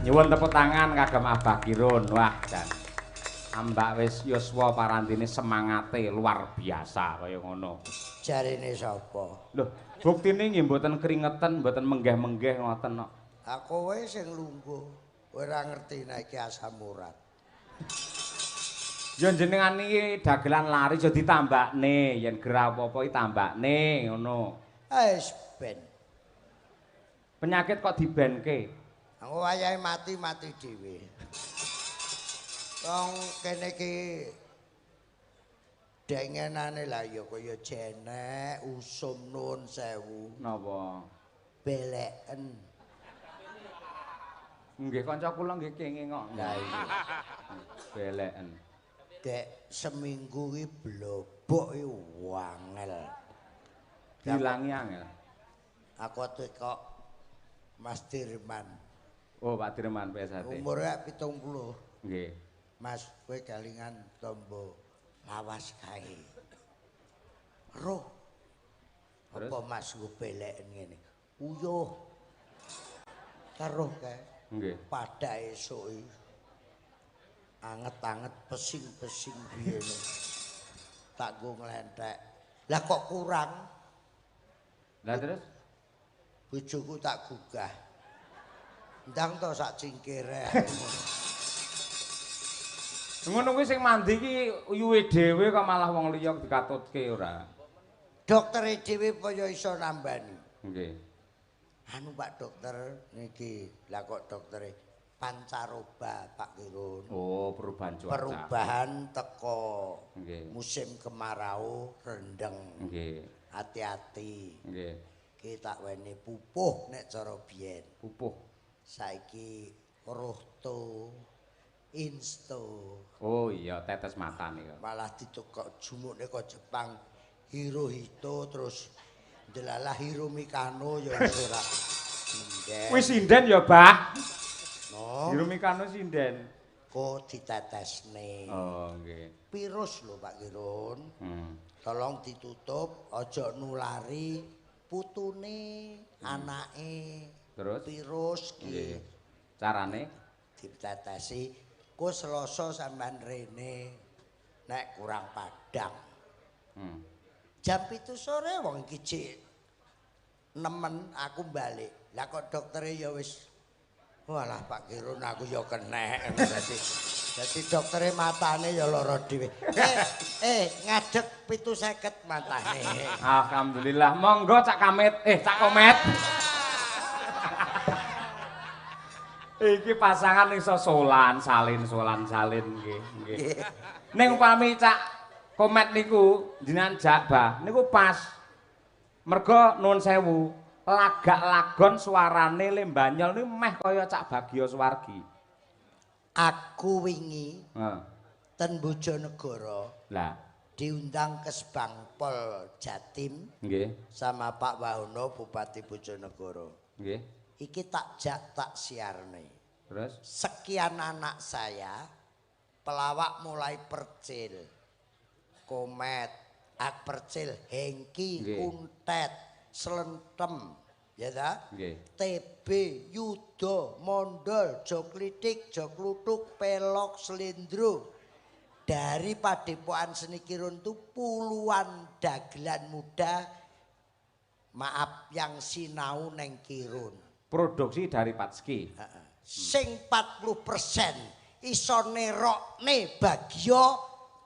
Nyuwun tepuk tangan kagem Abah Kirun. Wah, jan. Ambak wis yuswa parandene semangate luar biasa kaya ngono. Jarene sapa? Lho, buktine nggih mboten kringeten, mboten menggeh-menggeh ngoten kok. Ha kowe sing lungguh, ora ngerti nek iki asam urat. Ya jenengan iki dagelan lari aja ditambakne, yen gerah apa-apa iki tambakne ngono. Wis ben. Penyakit kok dibenke? Aku wayahe mati-mati dhewe. Wong kene iki dengenane lah ya kaya jenek usum nuwun sewu. Napa? Beleken. Nggih kanca kula nggih kenging kok. Lah iya. Beleken. Dek seminggu iki blobok iki wangel. Dilangi angel. Aku kok Mas Dirman. Oh, Pak Dirman PSHT. Umure 70. Nggih. Mas, kowe kelingan tombo lawas kae. Roh. Apa Mas nggo beleken ngene? Uyuh. Teruh kae. Nggih. Pada esuk iki anget-anget pesing-pesing biyene. Tak nggo nglenthek. Lah kok kurang? Lah terus bojoku tak gugah. Ndang to sak cingkire. Ngono kuwi sing mandi iki uyuhe dhewe kok malah wong liya dikatutke ora. Doktere dhewe apa ya iso nambani. Nggih. Anu Pak Dokter niki, lah kok doktere pancaroba Pak Kirun. Oh, perubahan cuaca. Perubahan teko. Nggih. Musim kemarau rendeng. Nggih. Hati-hati. Nggih. Ki tak weni pupuh nek cara biyen. Pupuh. Saiki rohto insto. Oh iya, tetes mata nika. Malah ditukok jumukne kok Jepang Hirohito terus ndelalah Hiromikano ya wis ora sinden. Wis sinden ya, Bah. No. Hiromikano sinden. Kok ditetesne. Oh, nggih. Virus lho Pak Kirun. Tolong ditutup, aja nulari putune, anake. Terus virus ki. Carane ditetesi ku Selasa sampean rene nek kurang padang. Jam 7 sore wong iki jek nemen aku balik. Lah kok doktere ya wis walah Pak Kirun aku ya kenek. Dadi doktere matane ya lara dhewe. Ngadeg 750 matane. Alhamdulillah. Monggo Cak Kamit, Cak Komet. Iki pasangan iso solan, salin, solan, salin nggih, nggih. Ning upami Cak Komet niku jenengan jak Bah, niku pas. Mergo nuwun sewu, lagak lagon suarane le Banyol niku meh kaya Cak Bagio Suwargi. Aku wingi ten Bojonegoro. Lah, diundang ke Kesbangpol Jatim. Nggih. Sama Pak Wahono Bupati Bojonegoro. Nggih. Iki tak jak tak siarne. Terus sekian anak saya pelawak mulai Percil, Komet, Ak Percil, Hengki, Kuntet, Slentem, ya ta? Nggih. TB, Yudo, Mondol, Joklitik, Joklutuk, Pelok, Slendro. Dari Padepokan Seni Kirun itu puluhan dagelan muda, maaf yang sinau neng Kirun. Produksi dari Patski. Sing 40% iso nerokne Bagio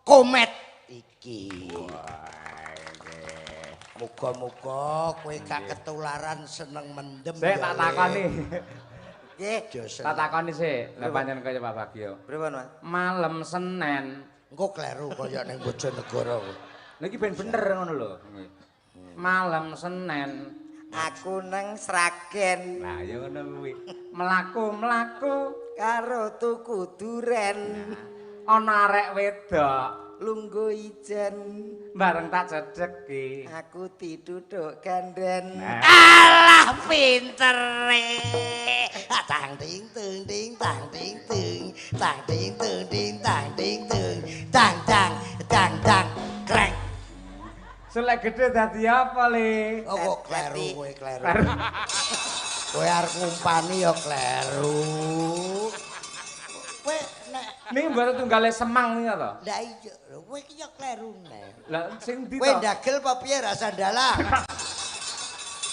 Komet iki. Muga-muga kowe gak ketularan seneng mendem. Sik tak takoni. Nggih, tak takoni sik. Lah pancen kaya Pak Bagio. Pripun, Mas? Malam Senin. Engko kleru kaya ning Bojonegoro. Lha iki ben bener ngono lho. Malam Senin aku nang Sragen. Lah ya ngono kuwi. Mlaku-mlaku karo tuku duren. Ana arek wedok lungguh ijen bareng tak cedheki. Aku dituthuk ganden. Alah pintere. Tang ting tung ting tang ting tung tang ting tung ting tang ting tung tang tang tang tang krek. Selek gede dadi apa, Le? Oh, kok kleru kowe, kleru. Kowe arep ngumpani ya kleru. Niki mboten tunggale Semang niku to. Lah iya, kowe iki ya kleru neh. Lah sing ndi to? Kowe ndagel apa piye rasa ndalang?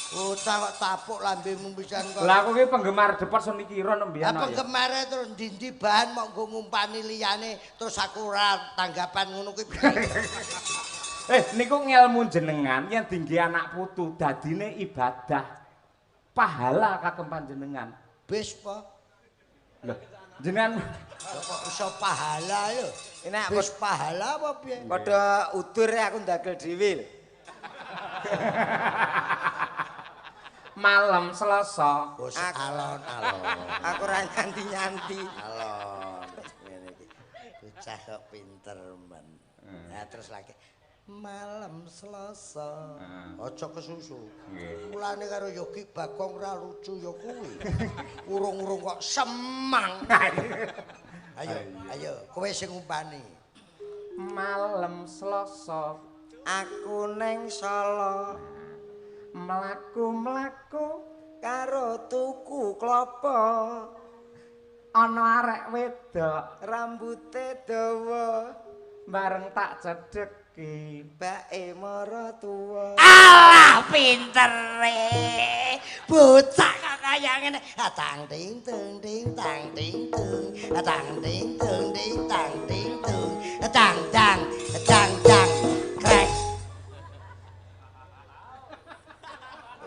Bocah kok tapuk lambemu pisan kok. Lah aku ki penggemar Depot Seni Kiron mbiyen. Lah penggemare terus ndi-ndi bahan mok nggo ngumpani liyane terus aku ora tanggapan ngono kuwi. Niku ngelmu jenengan yen dingge anak putu dadine ibadah. Pahala kagem panjenengan. Bis po. Lho, jenengan kok iso pahala lho. Nek wis pahala apa piye? Padha udur aku ndagel dhewe lho. Malam Selasa wis alon-alon. Aku ora nyanti-nyanti. Alon. Ngene iki. Bocah kok pinter men. Nah terus lagi malam Selasa. Aja kesusu. Mulane karo Yogi Bagong ra lucu ya kuwi. Urung-urung kok Semang. Ayo, ayo, kowe sing ngumpani. Malam Selasa aku neng Solo. Mlaku-mlaku karo tuku klopo. Ana arek wedok rambute dawa bareng tak cedheki bae maratuwa. Alah pintere. Bocah kok kaya ngene. Tang ting tung ting tang ting tung. Tang ting tung ting tang ting tung. Tang tang tang tang krek.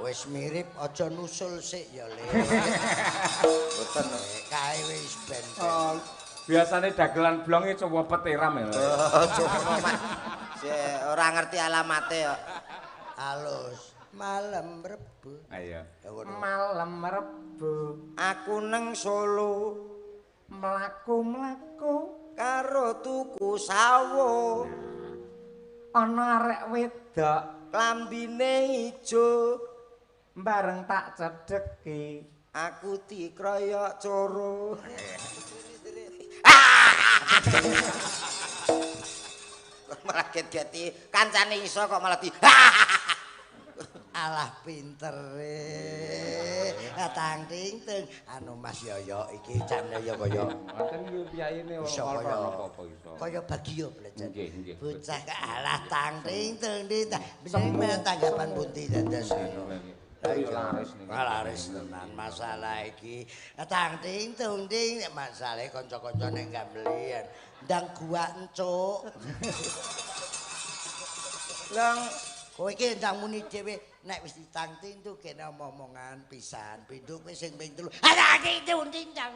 Wis mirip aja nusul sik ya Le. Mboten kae wis ben. Oh, biasane dagelan blonge coba petiram ya. Aja ngono, Mas. Sik ora ngerti alamate kok. Alus malam Rebo. Ayo. Malam Rebo aku neng Solo mlaku-mlaku karo tuku sawo. Ana arek wedok klambine ijo bareng tak cedheki aku dikroyok coro. Malah get-geti kancane iso kok malah di alah pintere. Tang ting tung anu Mas Yoyo iki jane ya kaya ngoten iki piyayine ora apa-apa iso. Kaya Bagio belajar. Nggih, nggih. Bocah kok alah tang ting tung ting. Bener tanggapan pundi dados. Ayo laris niki. Laris tenan masalah iki. Tang ting tung ting masalahe kanca-kanca nek gambelian. Ndang gua encuk. Lang kowe iki ndang muni dhewe nek wis ditang ting tung kene omong-omongan pisan. Pindho kowe sing ping 3. Alah ting tung ting tang.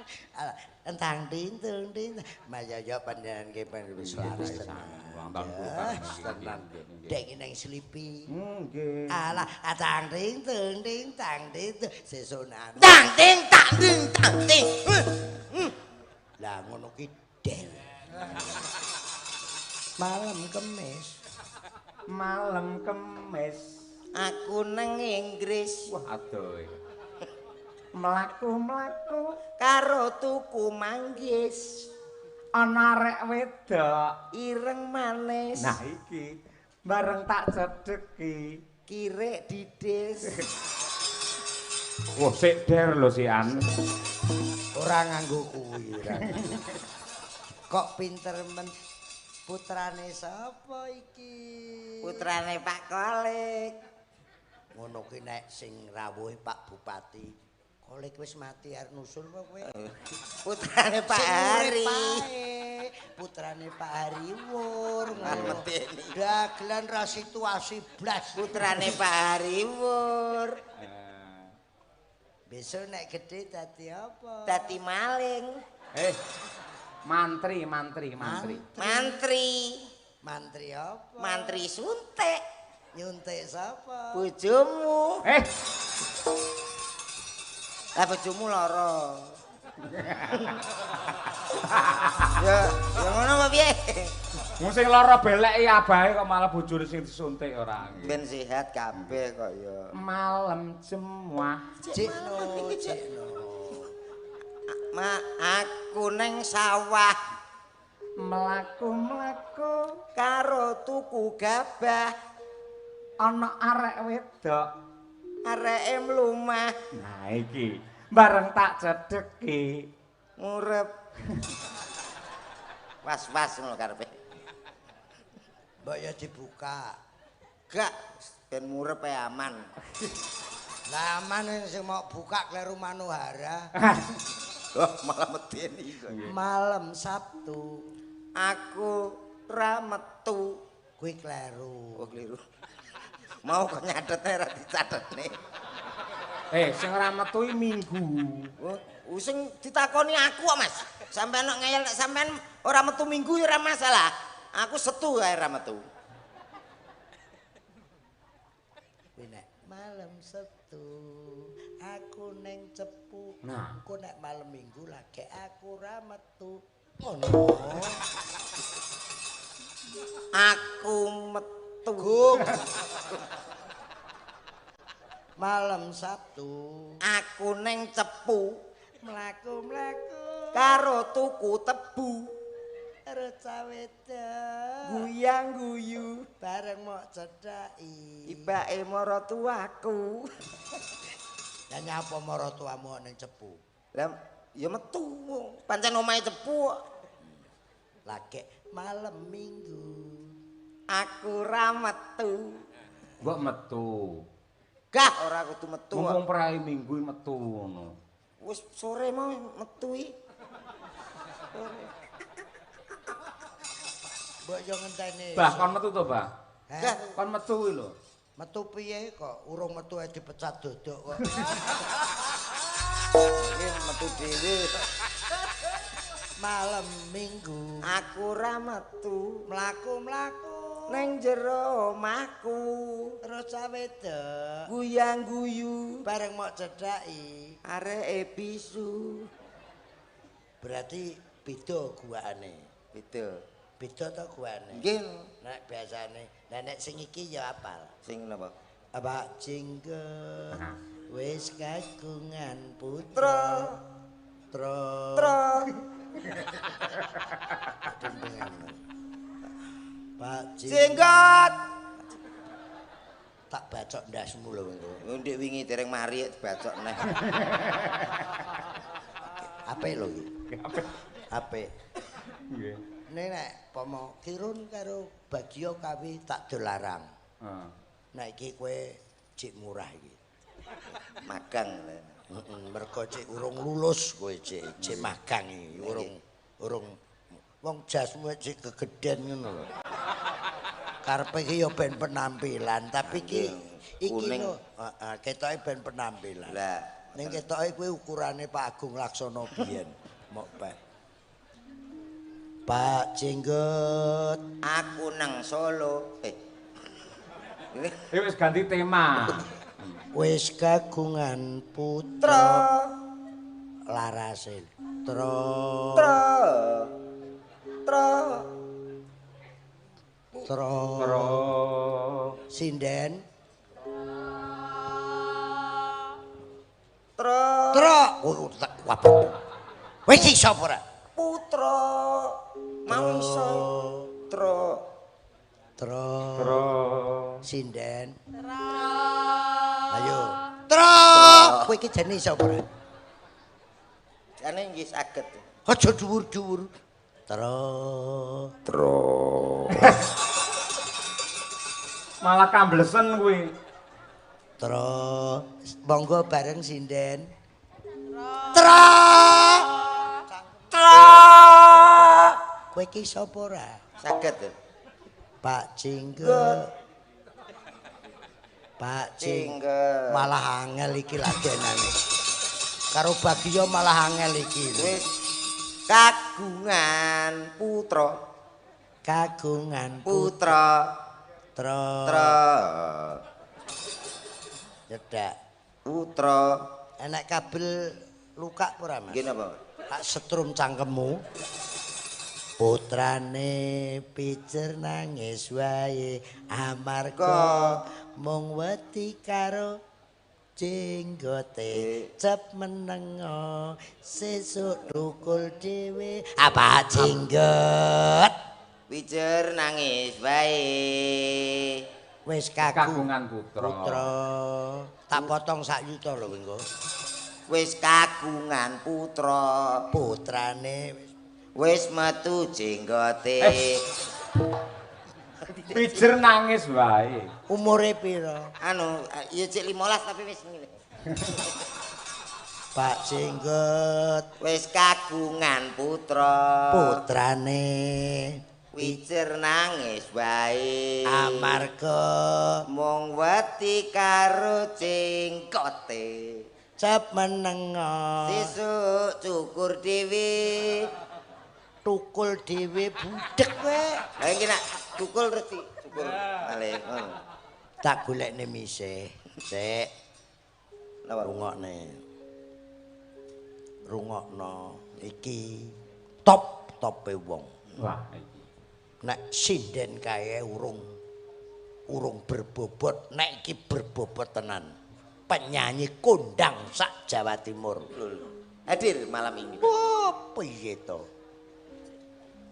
Tang ting tung ting. Mas Yoyo panjenengan ki wis laris tenan. Tenan. Dek nang slipi. Nggih. Alah tang ting tung ting tang ting sesunan. Tang ting tang ting tang ting. Lah ngono ki del. Malam Kemis. Malam Kemis aku nang Inggris. Wah adoh. Mlaku-mlaku karo tuku manggis. Ana arek wedok ireng manis. Nah iki bareng tak cedheki kirek didis. Wah sik der lho sian. Ora nganggo kuwi ora. Kok pinter men putrane sapa iki? Putrane Pak Kolik. Ngono ki nek sing rawuhe Pak Bupati. Kolik wis mati arep nusul apa kowe? Putrane Pak Hari. Putrane Pak Hari Wur. Medeni. Dagelan ra situasi blas. Putrane Pak Hari Wur. Besok nek gedhe dadi apa? Dadi maling. Mantri, mantri, mantri. Mantri. Mantri apa? Mantri suntik. Nyuntik sapa? Bojomu. Lah bojomu lara. Ya, ya ngono apa piye? Wong sing lara beleki abahe kok malah bojone sing disuntik ora. Ben sehat kabeh kok ya. Malam Jemuah. Cikno, cikno. Ma aku neng sawah mlaku-mlaku karo tuku gabah. Ana arek wedok areke mlumah. Nah iki bareng tak cedheki ngurep. Was-was ngono karepe. Mbok ya dibuka. Gak ben murep ae aman. Lah aman sing mau buka kleru Manohara. Wah, malah medeni kok. Malam Sabtu aku ra metu. Kuwi kleru. Oh, kleru. Mau kok nyatete ra dicatetne. Sing ora metu iki Minggu. Oh, sing ditakoni aku kok, Mas. Sampeyan kok ngeyel nek sampeyan ora metu Minggu ya ora masalah. Aku setu ae ora metu. Kuwi nek malam Sabtu aku neng Cepu. Nah. Engko nek malam Minggu lagi aku ora metu. Ngono. Aku metu. Gung. Malam Sabtu aku neng Cepu mlaku-mlaku karo tuku tebu. Karo cawedok guyang-guyu bareng mok cedhaki ibake maratuwaku. Lah nyapa maratuwamu ning Cepu? Lah ya metu. Pancen omahe Cepu kok. Lagi malam Minggu aku ra metu. Mbok metu. Gah ora kudu metu. Mumpung prai Minggu metu ngono. Wis sore mau metu iki. Mbok yo ngenteni. Bah kon metu to, Bah? Heh? Kon metu kuwi lho. Metu piye kok urung metu ae dipecat dodok kok. Iki metu dhewe. Malam Minggu aku ra metu, mlaku-mlaku neng jero omahku terus cawedok guyang-guyu bareng mok cedhaki areke bisu. Berarti beda guakane. Beda. Beda to guakane? Nggih. Nek biasane, lah nek sing iki ya apal. Sing napa? Pak Jenggot wis kagungan putra. Tra. Tra. Pak Jenggot tak bacok ndasmu lho engko. Ndek wingi dereng mari dibacok neh. Apik lho iki. Apik. Apik. Nggih. Nek nek pomo Kirun karo Bagio kawi tak dolarang. Heeh. Nek iki kowe cik murah iki. Magang. Heeh, mergo cik urung lulus kowe cik, cik magang iki urung wong jasmu cik kegeden ngono lho. Karepe iki ya ben penampilan, tapi iki iki lho, heeh, ketoke ben penampilan. Lah, ning ketoke kuwi ukurane Pak Agung Laksono biyen, mok peh. Pak Jenggot, aku nang Solo. Wis ganti tema. Wis kagungan putra larase. Tra. Tra. Tra. Tra. Tra. Sinden. Tra. Tra. Wis iso ora? Putra. Mau iso. Tra. Tra. Tra. Sinden. Tra. Ayo. Tra. Kowe iki jane iso ora? Jane nggih saged. Aja dhuwur-dhuwur. Tra. Tra. Malah kamblesen kuwi. Tra. Monggo bareng sinden. Tra. Tra. Kowe iki sapa ora? Saged. Pak Jenggot. Pak Jenggot. Malah angel iki lagenane. Karo Bagio malah angel iki. Wis kagungan putra. Kagungan putra. Tra. Tra. Cedak. Putra. Enek kabel luka ora, Mas? Nggih napa? Tak setrum cangkemmu. Putrane pijer nangis wae amarga mung wedi karo jenggote cep menengo sesuk dukul dhewe. Apa jenggot? Pijer nangis wae wis kagungan putra. Putra. Tak potong sak yuta lho engko. Wis kagungan putra. Putrane Wis metu jenggote. Pijer nangis wae. Umure pira? Anu, ya cek 15 tapi wis ngene. Pak Jenggot wis kagungan putra. Putrane Wijer nangis wae. Amarga mung wedi karo jenggote. Cep menengo. Sesuk cukur dhewe. Tukul dhewe budhek kowe. Lah iki nak tukul terus dicukur malih ngono. Tak golekne mise. Sik. Napa? Rungokne. Rungokno iki top-tope wong. Wah iki. Nek sinden kae urung berbobot, nek iki berbobot tenan. Penyanyi kondang sak Jawa Timur. Hadir malam ini. Oh, piye to?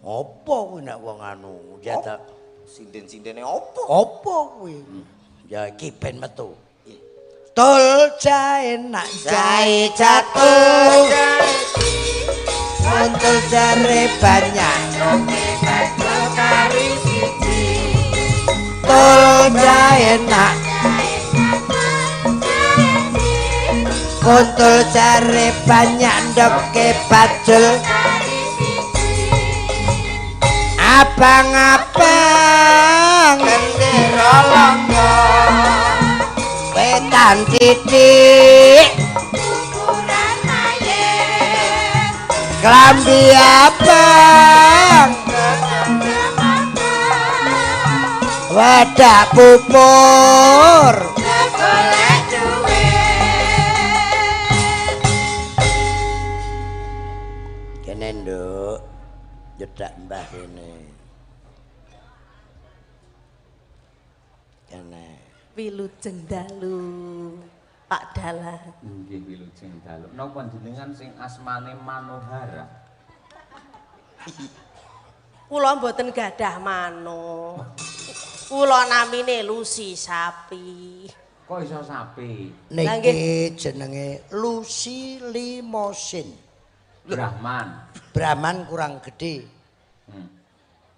Apa kuwi nek wong anu ya ta sinden-sindene apa? Apa kuwi? Ya iki ben metu. Tul jae nak jae jatuh. Muntul jare banyak. Tul jae nak kuntul jare banyak ndoke bajul. Abang-abang gendera langga wetan titik ukuran mayit klambi abang wadah pupur golek duit. Kene nduk nyedak mbah kene. Kene. Wilujeng dalu Pak Dalang. Nggih wilujeng dalu. Napa jenengan sing asmane Manohara? Kula mboten gadah mano. Kula namine Lucy Sapi. Kok iso sapi? Niki jenenge Lucy Limosin. Brahman. Brahman kurang gede.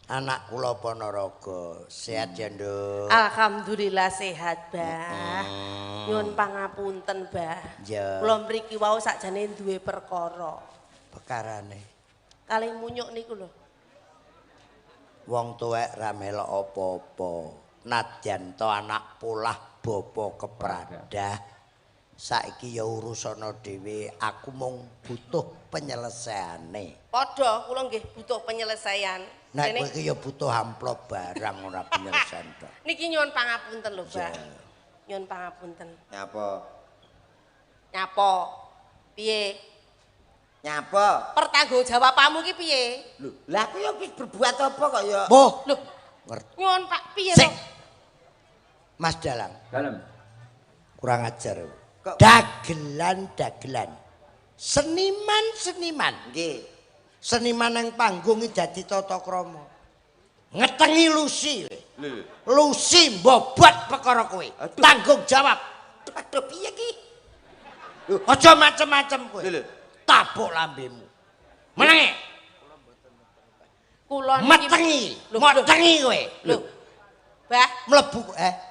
Anak kula Ponorogo, sehat ya nduk? Alhamdulillah sehat, Mbah. Nyuwun pangapunten, Mbah. Ya. Kula mriki wau sakjane duwe perkara. Perkarane? Kalih munyuk niku lho. Wong tuwek ra melok apa-apa. Nadyan to anak polah bapa kepradah. Saiki ya urusana dhewe, aku mung butuh penyelesaiane. Padha, kula nggih butuh penyelesaian. Nek kowe iki ya butuh amplop barang ora penyelesaian tok. Niki nyuwun pangapunten lho, Mbak. Nyuwun pangapunten. Nyapa? Nyapa? Piye? Nyapa? Pertanggungjawabanmu ki piye? Lho, lah aku ya wis berbuat apa kok ya? Boh. Lho, nyuwun Pak, piye Sik. to? Mas Dalang. Dalem. Kurang ajar. Dagelan-dagelan. Seniman-seniman. Nggih. Seniman nang panggung iki dadi tata krama. Ngetengi Lucy. Lucy mbobot perkara kowe. Tanggung jawab. Aduh piye iki? Aja macem-macem kowe. Tabuk lambemu. Menenge. Kula niki metengi, metengi kowe. Lho. Mbah, mlebu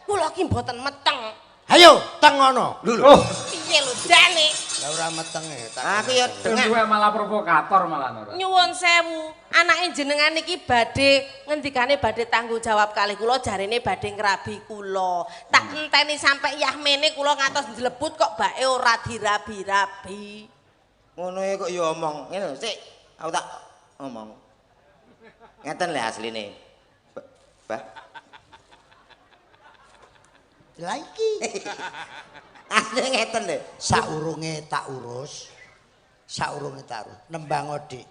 kula ki mboten meteng. Ayo, teng ngono. Lho. Piye lho jane? Lah ora metenge. Aku ya dengak. Kowe malah provokator malah ora. Nyuwun sewu, anake jenengan niki badhe ngendikane badhe tanggung jawab kalih kula jarene badhe ngrabi kula. Tak enteni sampe yahmene kula ngantos njlebut kok bae ora dirabi-rabi. Ngono e kok ya omong. Ngene lho, sik aku tak omong. Ngeten lho asline. Mbah. Lah iki. Asline ngeten lho. Saurunge tak urus. Saurunge tak urus. Nembang Dik.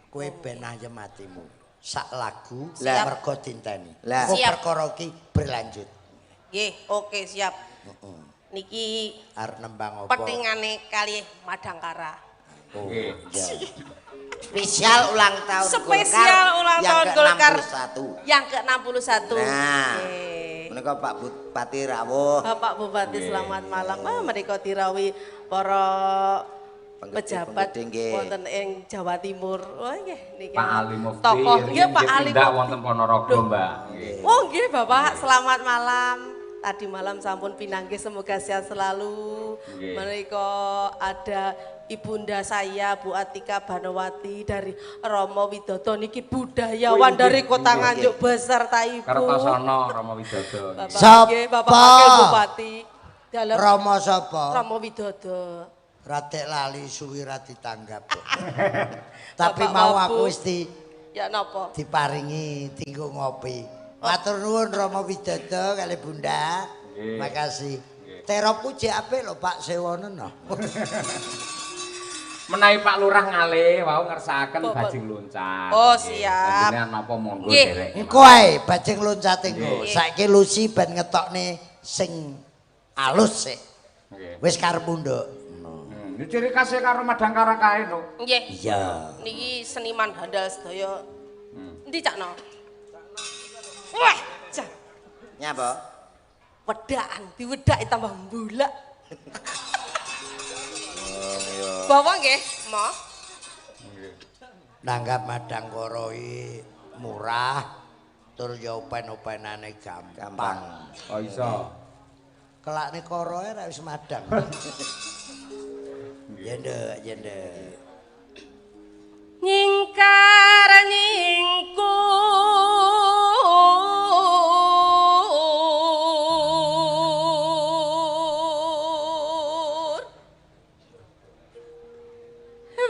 Kowe ben ayem atimu. Sak lagu mergo dinteni. Lah. Engko perkara iki berlanjut. Nggih, oke siap. Heeh. Niki arep nembang apa? Petingane kalih Madangkara. Oh, iya. Spesial ulang tahun Spesial ulang tahun Golkar yang ke-61. Yang ke-61. Nah. Menika Pak Bupati rawuh. Bapak Bupati selamat malam. Ah menika dirawuhi para Pejabat wonten ing Jawa Timur. Oh nggih niki. Pak Ali Mufti. Tokoh nggih Pak Ali Mufti wonten Ponorogo, Mbak. Nggih. Oh nggih Bapak, selamat malam. Tadi malam sampun pinanggih, semoga sehat selalu. Menika ada ibunda saya Bu Atika Banowati dari Romo Widodo niki budayawan dari Kota Nganjuk beserta ibu. Kertosono Romo Widodo. Bapak, Bapak Wakil Bupati. Dalem Romo sapa? Romo Widodo. Ratek lali suwi ra ditanggap. Tapi mau aku wis di ya napa? Diparingi tinggo ngopi. Matur nuwun Romo Widodo kali Bunda. Makasih. Teropku jek apik lho Pak Sewono. Menawi Pak Lurah ngalih wau ngersakaken bajing loncat. Oh siap. Jenengan napa monggo derek. Engko ae bajing loncat engko. Saiki Lucy ben ngetokne sing alus sik. Wis karepmu nduk. Ini ciri khasnya karo Madangkara kae no. Nggih. Iya. Niki seniman handal sedaya. Endi Cakno? Wah, cak. Nyapa? Wedakan, diwedaki tambah mbulak. Oh iya. Bawa nggih, Ma. Nggih. Nanggap Madangkara iki murah, tur ya open-openane gampang. Oh iso. Kelakne koroe ra wis madang. Yendek, yendek. Nyingkar nyingkur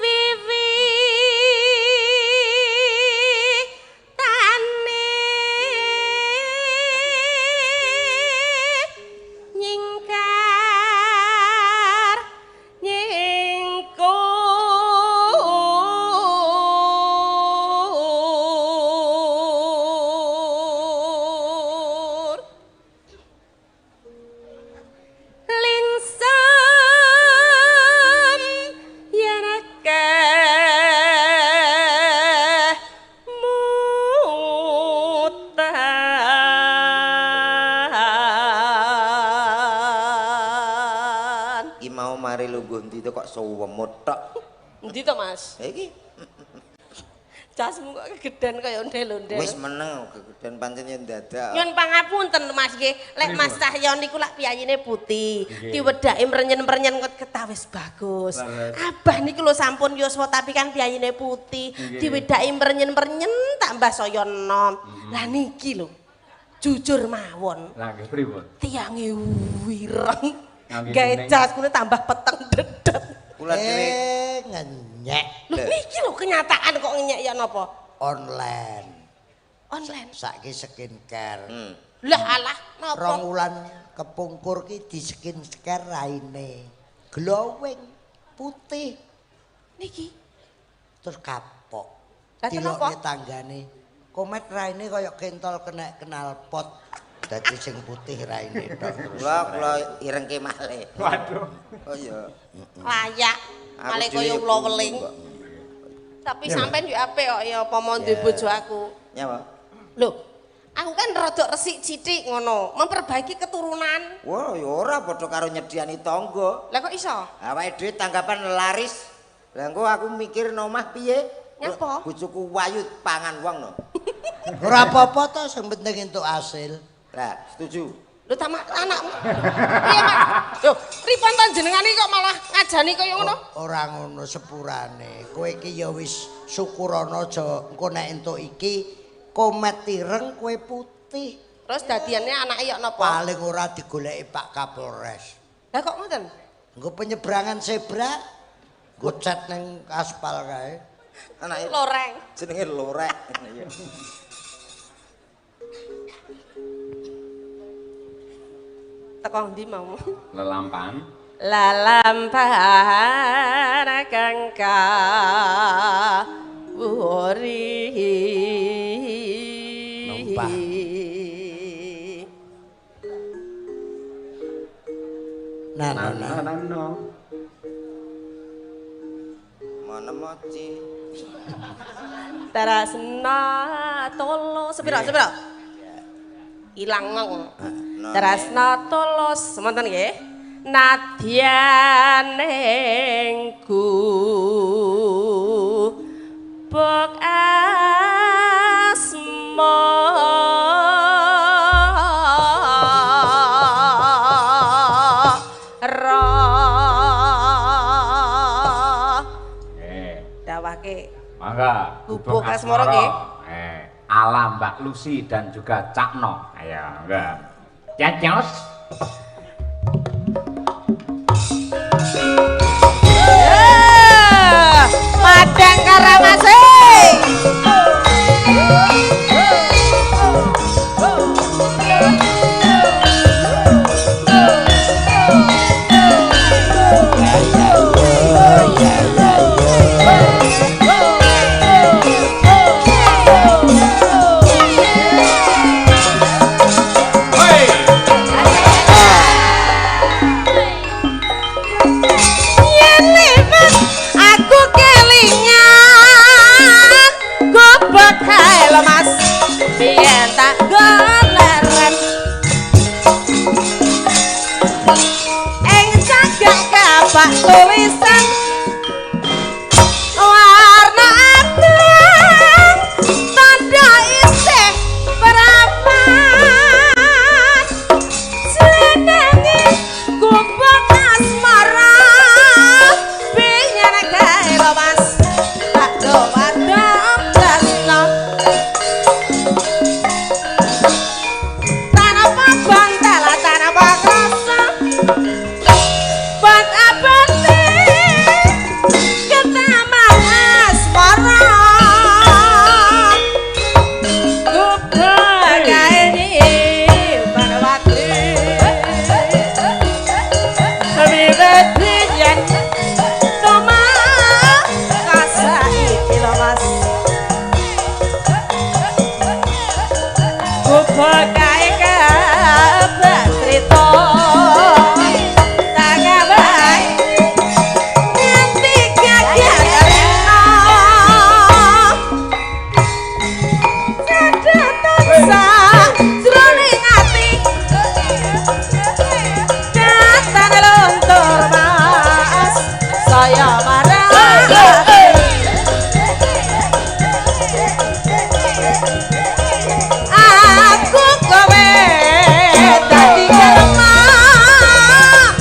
wiwi tane nyingkar Kok suwemut tok. Endi to, Mas? Ha iki. Jasmu kok kegeden kaya ondel-ondel. Wis meneng kegeden pancen yen dadak. Nyun pangapunten Mas nggih, lek Mas Cahyo niku lak piyayine putih, diwedaki mrenyen-mrenyen kok ketawis bagus. Abah niku lho sampun yuswa tapi kan piyayine putih, diwedaki mrenyen-mrenyen tambah saya enom. Lah niki lho. Jujur mawon. Lah nggih pripun? Tiange wireng. Gawe jas kuwi tambah peteng dedet. Kula dhewe ngenyek. Lho niki lho kenyataan kok ngenyek ya napa? Online. Online. Saiki skincare. Lah alah napa? Rong wulan kepungkur ki di skincare raine. Glowing putih. Niki. Terus kapok. Lah dilokne tanggane. Komet raine kaya kentol kena knalpot. Dadi sing putih raine tok terus. Kula irengke malih. Waduh. Oh iya. Layak. Malih kaya ula weling. Tapi sampean yo apik kok ya apa mau duwe bojo aku. Nyapa? Lho, aku kan rada resik sithik ngono, memperbaiki keturunan. Wah, ya ora padha karo nyediani tangga. Lah kok iso? Awake dhewe tanggapan laris. Lah engko aku mikir no omah piye? Nyapa? Bojoku wayu pangan wong no. Ora apa-apa to, sing penting entuk hasil. Lah, setuju. Lho ta anakmu. Piye, Mas? Lho, pripun to jenengane kok malah ngajani kaya ngono? Ora ngono sepurane. Kowe iki ya wis syukurana aja engko nek entuk iki komet ireng kowe putih. Terus dadiane anake ya napa? Paling ora digoleki Pak Kapolres. Lah kok ngoten? Engko penyeberangan zebra nggo cat ning aspal kae. Anake loreng. Jenenge lorek. Iya. Teko ndi mau? Lelampan. Lalampan kang kawuri. Numpah. Nano nano. Mana moci? Tarasna tolo sepiro sepiro? Ilang ngong. Tresna tulus, semonten nggih. Nadyan ing gubuk asmara. Dawake. Mangga, Gubuk Asmara nggih. Ala Mbak Lucy dan juga Cak No. Ayo, mangga. Cacos. Madang Karamase. Tulisan warna abang tanda isih perawan jenenge gubuk asmara biyen kae lho Mas tak dowadom tresno tanpa bantal tanpa krasa bat abate ketaman asmara gubuk kae Parwati wiwit yen tomah kasaiki lho Mas gubuk kae kabar crita aku kowe dadi lemah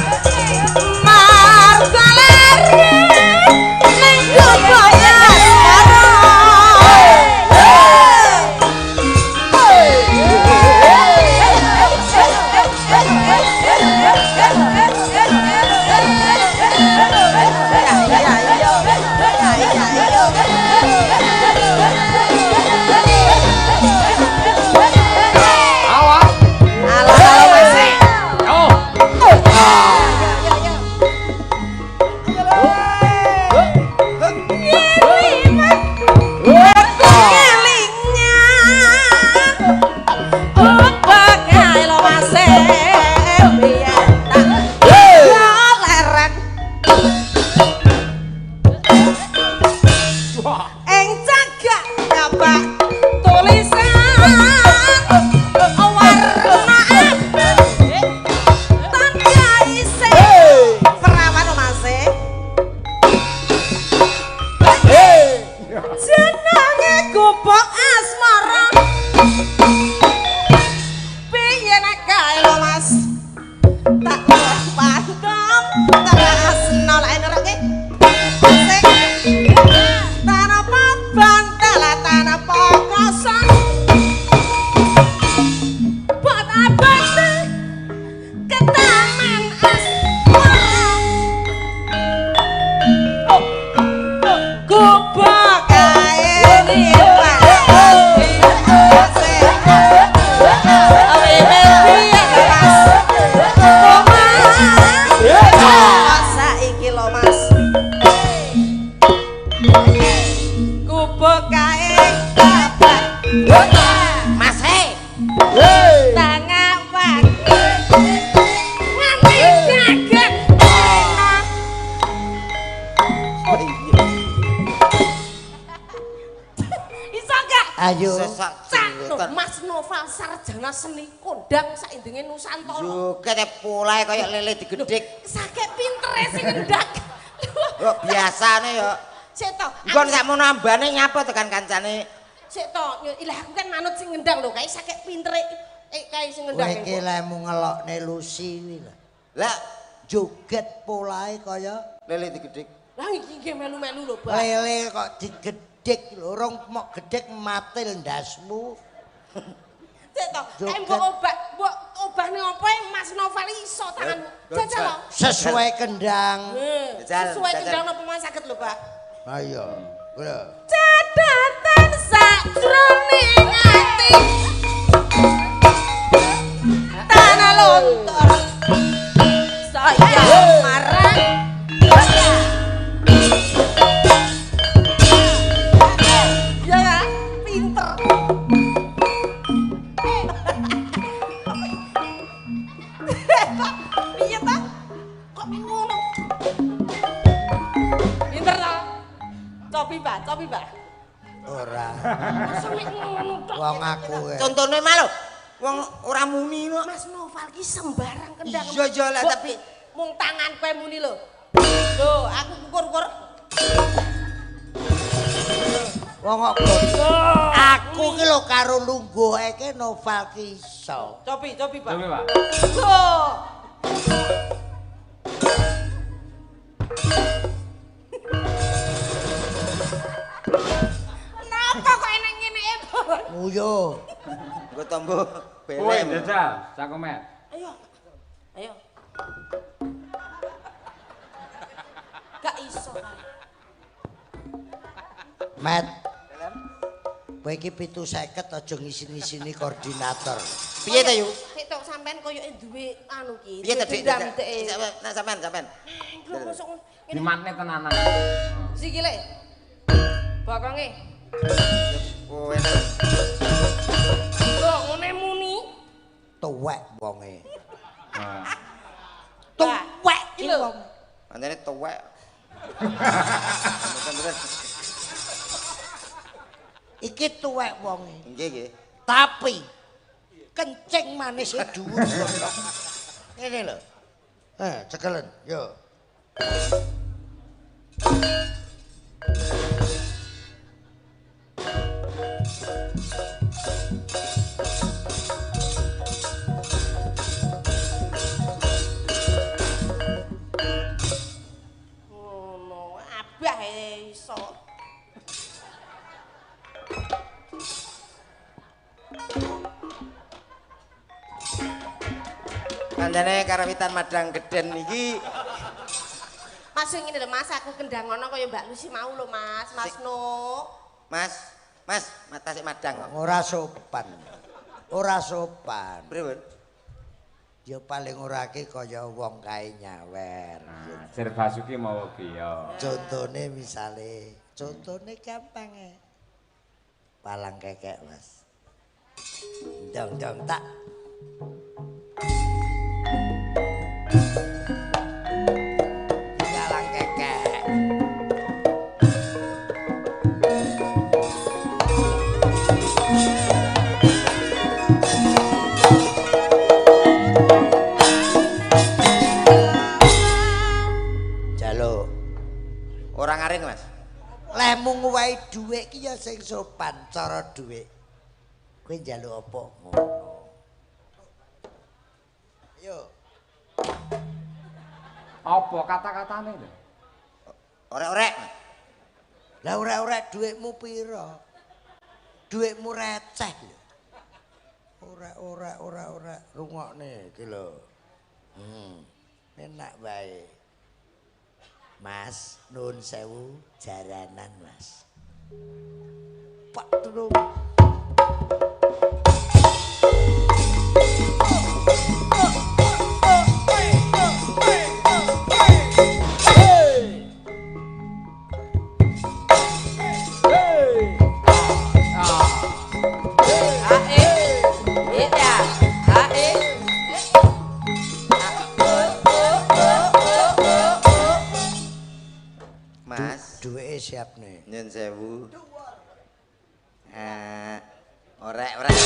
marga lere ning gubuk asmara. Awas. Alah Mas. Yo. Aku kelingan gubuk kae lho Mas biyen tak leren ing cagak kapak tulisan warna abang tanda isih perawan lho Mas jenenge gubuk asmara piye nek kae lho Mas tak padam tresno lek ngerti sing tanpa bantal tanpa kosong bat abate ketaman asmara gubuk kae saiki lho Mas gubuk kae kabar Mas he. tangawake nganti kaget enak. Iso gak? Ayo. Sesok Cak Mas Noval sarjana seni kondang saindenge Nusantara. Joget polahe kaya lele digedhik. Saking pintere sing ngendak. Kok biasane ya. Sik to. Engko sakmono ambane nyapa tekan kancane. Sik to, ilah aku kan manut sing ngendang lho, kae saking pintere kae sing ngendang. Kowe iki lemu ngelokne Lucy kuwi lho. Lah joget polahe kaya lele digedhik. Lah iki nggih melu-melu lho, Pak. Lele kok digedhik lho, rong mok gedhek matil ndasmu. Sik to, kae mbok obah, mbok obahne apa Mas Noval iso tanganmu. Jajal lho. Sesuai kendang. Sesuai kendang napa mas saged lho, Pak? Ayo, lho. Catatan sakjroning ati. Tanah lontor. Saya marah. Ya, pinter. Piye ta? Kok ngono? Pinter ta? Cobi, Pak, cobi, Pak. Ora. Wong aku. Contone mah lho. Wong ora muni kok. Mas Noval ki sembarang kendang. Iya iya lah tapi mung tangan kowe muni lho. Lho, aku kukur-kukur. Wong kok aku ki lho karo lungguhe ki Noval ki iso. Cobi, cobi, Pak. Cobi, Pak. Lho. Napa kok enek ngene e, Bon? Nguyo. Nggo tombo belem. Kowe jajal, cakomet. Ayo. Ayo. Gak iso. Met. Kowe iki 750 aja ngisin-ngisini koordinator. Piye ta, Yu? Sik tok sampean koyoke duwe anu ki. Piye ta, Dik? Nek sampean, sampean. Lho mosok ngene. Dimatne tenanan. Sikile. Bokonge. Kowe. Lho ngene muni. Tuwek wonge. Tuwek iki lho. Pancene tuwek. Mboten-mboten. Iki tuwek wonge. Nggih, nggih. Tapi kencing manis e dhuwur. Ngene lho. Cekelen, yo. Ngono, abah iso. Kandhane karawitan Madang Geden iki. Mas ngene lho Mas, aku kendang ngono kaya Mbak Lucy mau lho Mas, Mas No. Mas, Mas, mata sik madang kok. Ora sopan. Ora sopan. Pripun? Ya paling ora ki kaya wong kae nyawer. Nah, Sir Basuki mau piye? Contone misale, contone gampang e. Palang kekek, Mas. Dong-dong tak. Palang kekek. Jaluk. Ora ngaring, Mas. Lehmu nguwehi dhuwit ki ya sing sopan cara dhuwit. Kowe njaluk apa ngono. Ayo. Apa kata-katane lho? Orek-orek. Lah orek-orek dhuwitmu pira? Dhuwitmu receh lho. Orek-orek ora-ora rungokne iki lho. Enak wae. Mas, nuwun sewu jaranan, Mas. Pak tulung. Mas, duweke siap nih. Nyun sewu. Orek, orek.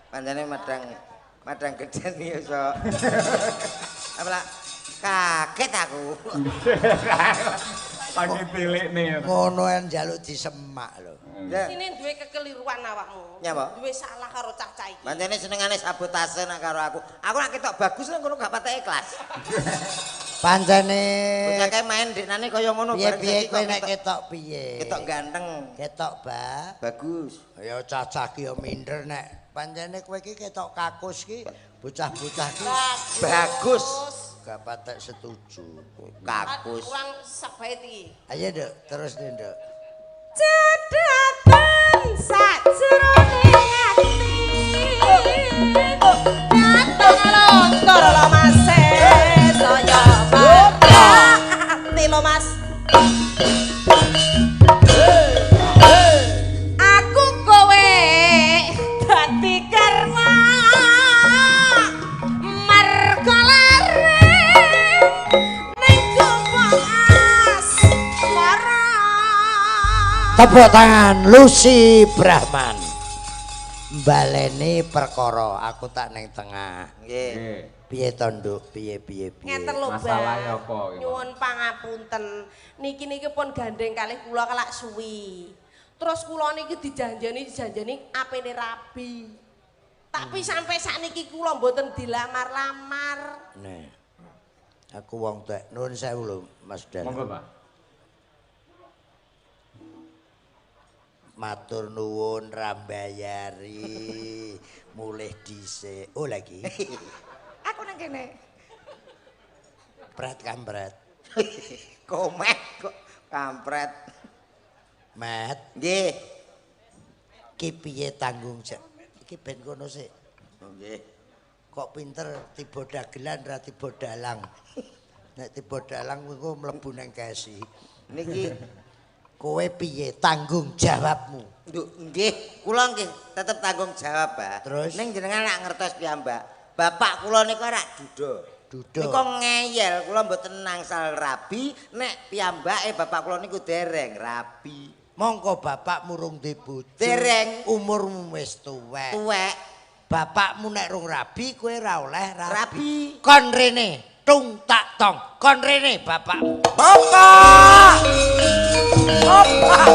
Pancene madang gedhen iki iso. Apa lah? Kaget aku. Pagi tilikne. Ngono en njaluk disemak lho. Sini duwe kekeliruan awakmu. Nyapa? Duwe salah karo cah-cah iki. Pancene senengane sabotase nak karo aku. Aku nak ketok bagus nang kono gak patek ikhlas. Pancene bocah kae main deknane kaya ngono bareng. Piye kowe nek ketok piye? Ketok ganteng. Ketok ba bagus. Ya cah-cah ki ya minder nek pancene kowe iki ketok kakus ki bocah-bocah ki bagus. Gak patek setuju. Kakus. Kurang sak bait iki. Ayo Nduk, terus nih Nduk. Cedhaten sajroning ati. Dateng lontor lho Mas saya pati lho Mas. Aku kowe dadi karma marga lare ning gobong asmara. Tepuk tangan Lucy Brahman. Baleni perkara aku tak ning tengah. Nggih. Piye to Nduk? Piye piye piye? Ngeten lho, Mbak. Masalahe apa iki? Nyuwun pangapunten. Niki niki pun gandeng kalih kula kelak suwi. Terus kula niki dijanjeni apene rabi. Tapi sampai sakniki kula mboten dilamar-lamar. Nih. Aku wong tuwek. Nuwun sewu lho Mas Dan. Monggo, Pak. Matur nuwun rambayari mulih dhisik. Oh lagi. Aku nang kene. Pret kampret. Komet kok kampret. Met. Nggih. Ki piye tanggung jawab? Iki ben kono sik. Oh nggih. Kok pinter tiba dagelan ra tiba dalang. Nek tiba dalang kuwi mlebu nang kesi. Niki kowe piye tanggung jawabmu? Nduk, nggih, kula nggih tetep tanggung jawab, Pak. Terus? Ning jenengan lak ngertos piyambak. Bapak kula niku rak duda. Duda. Niku ngeyel, kula mboten angsal rabi nek piyambake bapak kula niku dereng rabi. Mongko bapakmu rung duwe bojo. Dereng. Umurmu wis tuwek. Tuwek. Bapakmu nek rung rabi kowe ora oleh rabi. Rabi. Kon rene, tung tak tong. Kon rene bapakmu. Bapak. Bapak.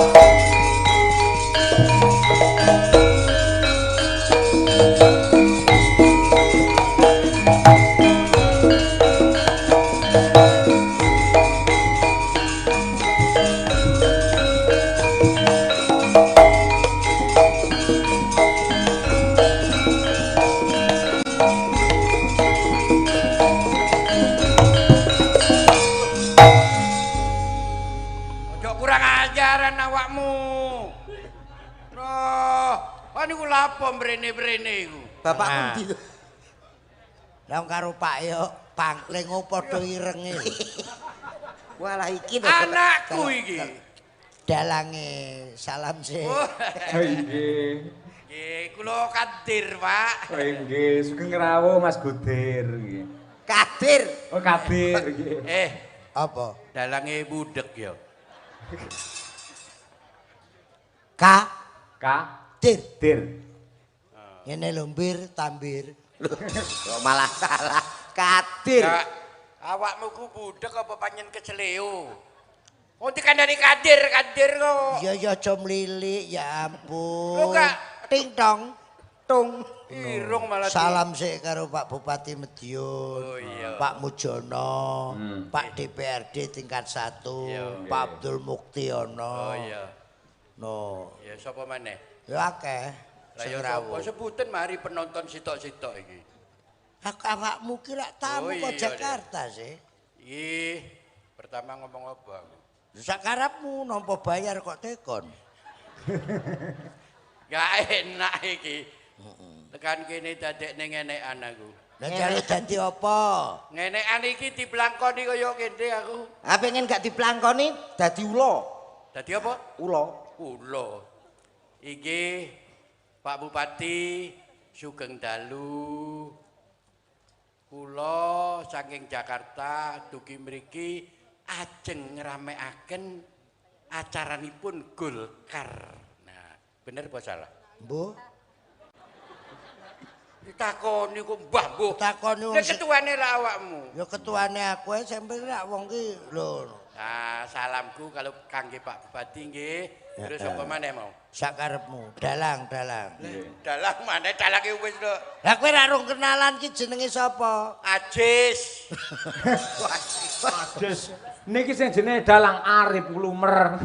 Mrene-mrene iku. Bapak endi to? Lah karo Pak yo pangkling padha irenge. Walah iki to. Anakku iki. Dalange salam sih. Oh nggih. Nggih, kula Kadir, Pak. Oh nggih, sugeng rawuh Mas Gudir nggih. Kadir. Oh Kadir nggih. Eh, apa? Dalange budhek ya. K K Dir. Dir. Ngene lho mbir tambir. Kok malah salah. Kadir. Ya, awakmu ku budhek apa panjen keceleo? Wong dikandani Kadir, Kadir kok. Ya ya aja mlilik ya ampun. Lho gak ting tong tung. Irung malah. Salam sik karo Pak Bupati Madiun, oh, iya. Pak Mujono, Pak DPRD tingkat 1, iya, Pak Abdul Muktiono. Oh iya. No. Ya sapa maneh? Ya akeh. Lah ya sapa sebutan mari penonton sitok-sitok iki. Aku awakmu ki lak tamu oh, kok iya, Jakarta sih. Ih, pertama ngomong apa aku? Sakarepmu nampa bayar kok tekon. Gak enak iki. Tekan kene dadekne ngenekan aku. Lah jare dadi apa? Ngenekan iki diblangkoni kaya kene aku. Ha pengen gak diblangkoni dadi ula. Dadi apa? Ula. Ula. Iki Pak Bupati sugeng dalu. Kula saking Jakarta dugi mriki ajeng ngramekaken Acaranipun Golkar. Nah, bener apa salah? Mbuh. Ditakoni kok mbah mbuh. Takoni wong Lah ketuane lah awakmu. Ya ketuane aku ae sampe rak wong ki lho. Nah, salamku kalau kangge Pak Bupati nggih. Terus apa maneh mau? Sakarepmu, dalang, dalang. Dalang maneh dalange wis lho. Lah kowe ra rung kenalan ki jenenge sapa? Ajis. Ajis. Niki sing jenenge dalang Arif Lumer.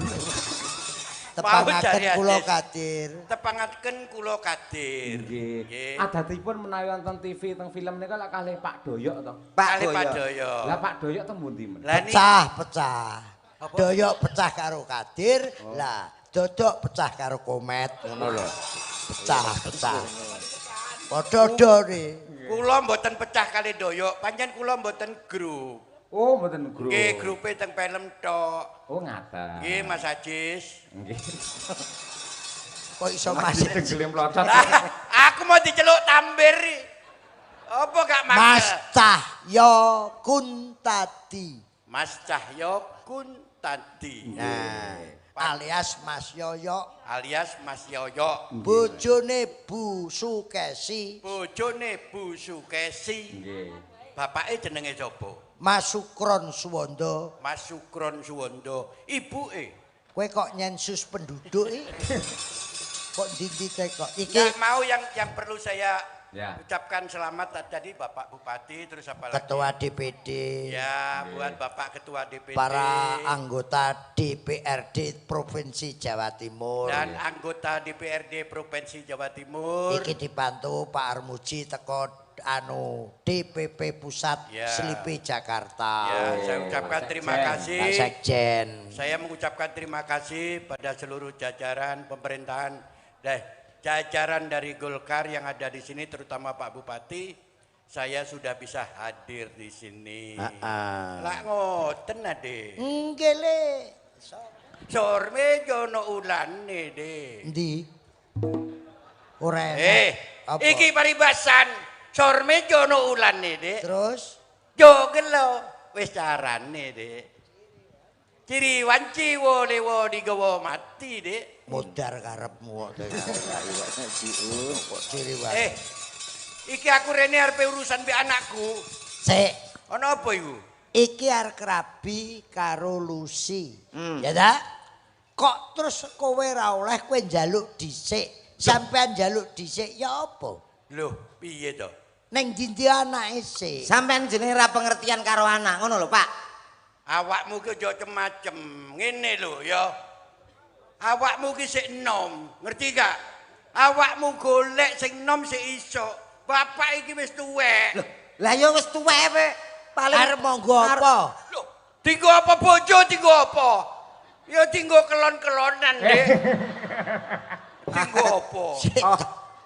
Tepangaken kula Kadir. Tepangaken kula Kadir. Nggih. Adatipun menawi wonten TV teng film nika lak kalih Pak Doyok to. Pak Doyok. Lah Pak Doyok teng pundi men? Pecah, pecah. Doyok pecah karo Kadir, lah Dodok pecah karo Komet ngono lho. Pecah, pecah. Padha-padha. Kula mboten pecah kali Doyok, pancen kula mboten grup. Oh, mboten grup. Nggih, grupe teng film tok. Oh, ngaten. Nggih, Mas Ajis. Nggih. Kok iso Mas tenggele mlocot. Aku mau diceluk Tambir. Apa gak mangkel? Mas Cahyo Kuntadi. Mas Cahyo Kuntadi. Nah, alias Mas Yoyo. Alias Mas Yoyo. Bojone Bu Sukesi. Bojone Bu Sukesi. Nggih. Bapake jenenge sapa? Mas Sukron Suwondo. Mas Sukron Suwondo. Ibuke. Kowe kok nyensus penduduk iki? Kok ndi-ndi kok? Iki nggak mau yang perlu saya ucapkan selamat tadi Bapak Bupati, terus apa lagi? Ketua DPD. Ya, buat Bapak Ketua DPD. Para anggota DPRD Provinsi Jawa Timur. Dan anggota DPRD Provinsi Jawa Timur. Iki dibantu Pak Armuji teko anu DPP Pusat Slipi Jakarta. Ya, saya ucapkan terima kasih. Pak Sekjen. Saya mengucapkan terima kasih pada seluruh jajaran pemerintahan, jajaran dari Golkar yang ada di sini, terutama Pak Bupati. Saya sudah bisa hadir di sini. Lah ngoten ade. Nggih le. Sorme jono ulane de. Endi? Ora enak. Iki paribasan. Sorme jono ulane de. Terus jo gelo wis carane de. Ciri wanci wo lewo digawa mati de. Modar karepmu kok. Ciri wanci. Iki aku rene arepe urusan mbek anakku. Sik. Ana apa iku? Iki arep rabi karo Lucy. Ya ta? Kok terus kowe ra oleh kowe njaluk dhisik. Sampean njaluk dhisik ya apa? Loh, piye to? Ning ndi anake sik? Sampean jenenge ra pengertian karo anak ngono lho, Pak. Awakmu ki aja macem-macem. Ngene lho ya. Awakmu ki sik enom, ngerti gak? Awakmu golek sing enom sik iso. Bapak iki wis tuwek. Loh, lah ya wis tuwek kowe. Paling arep monggo apa? Loh, dinggo apa bojo, dinggo apa? Ya dinggo kelon-kelonan, Dik. Dinggo apa?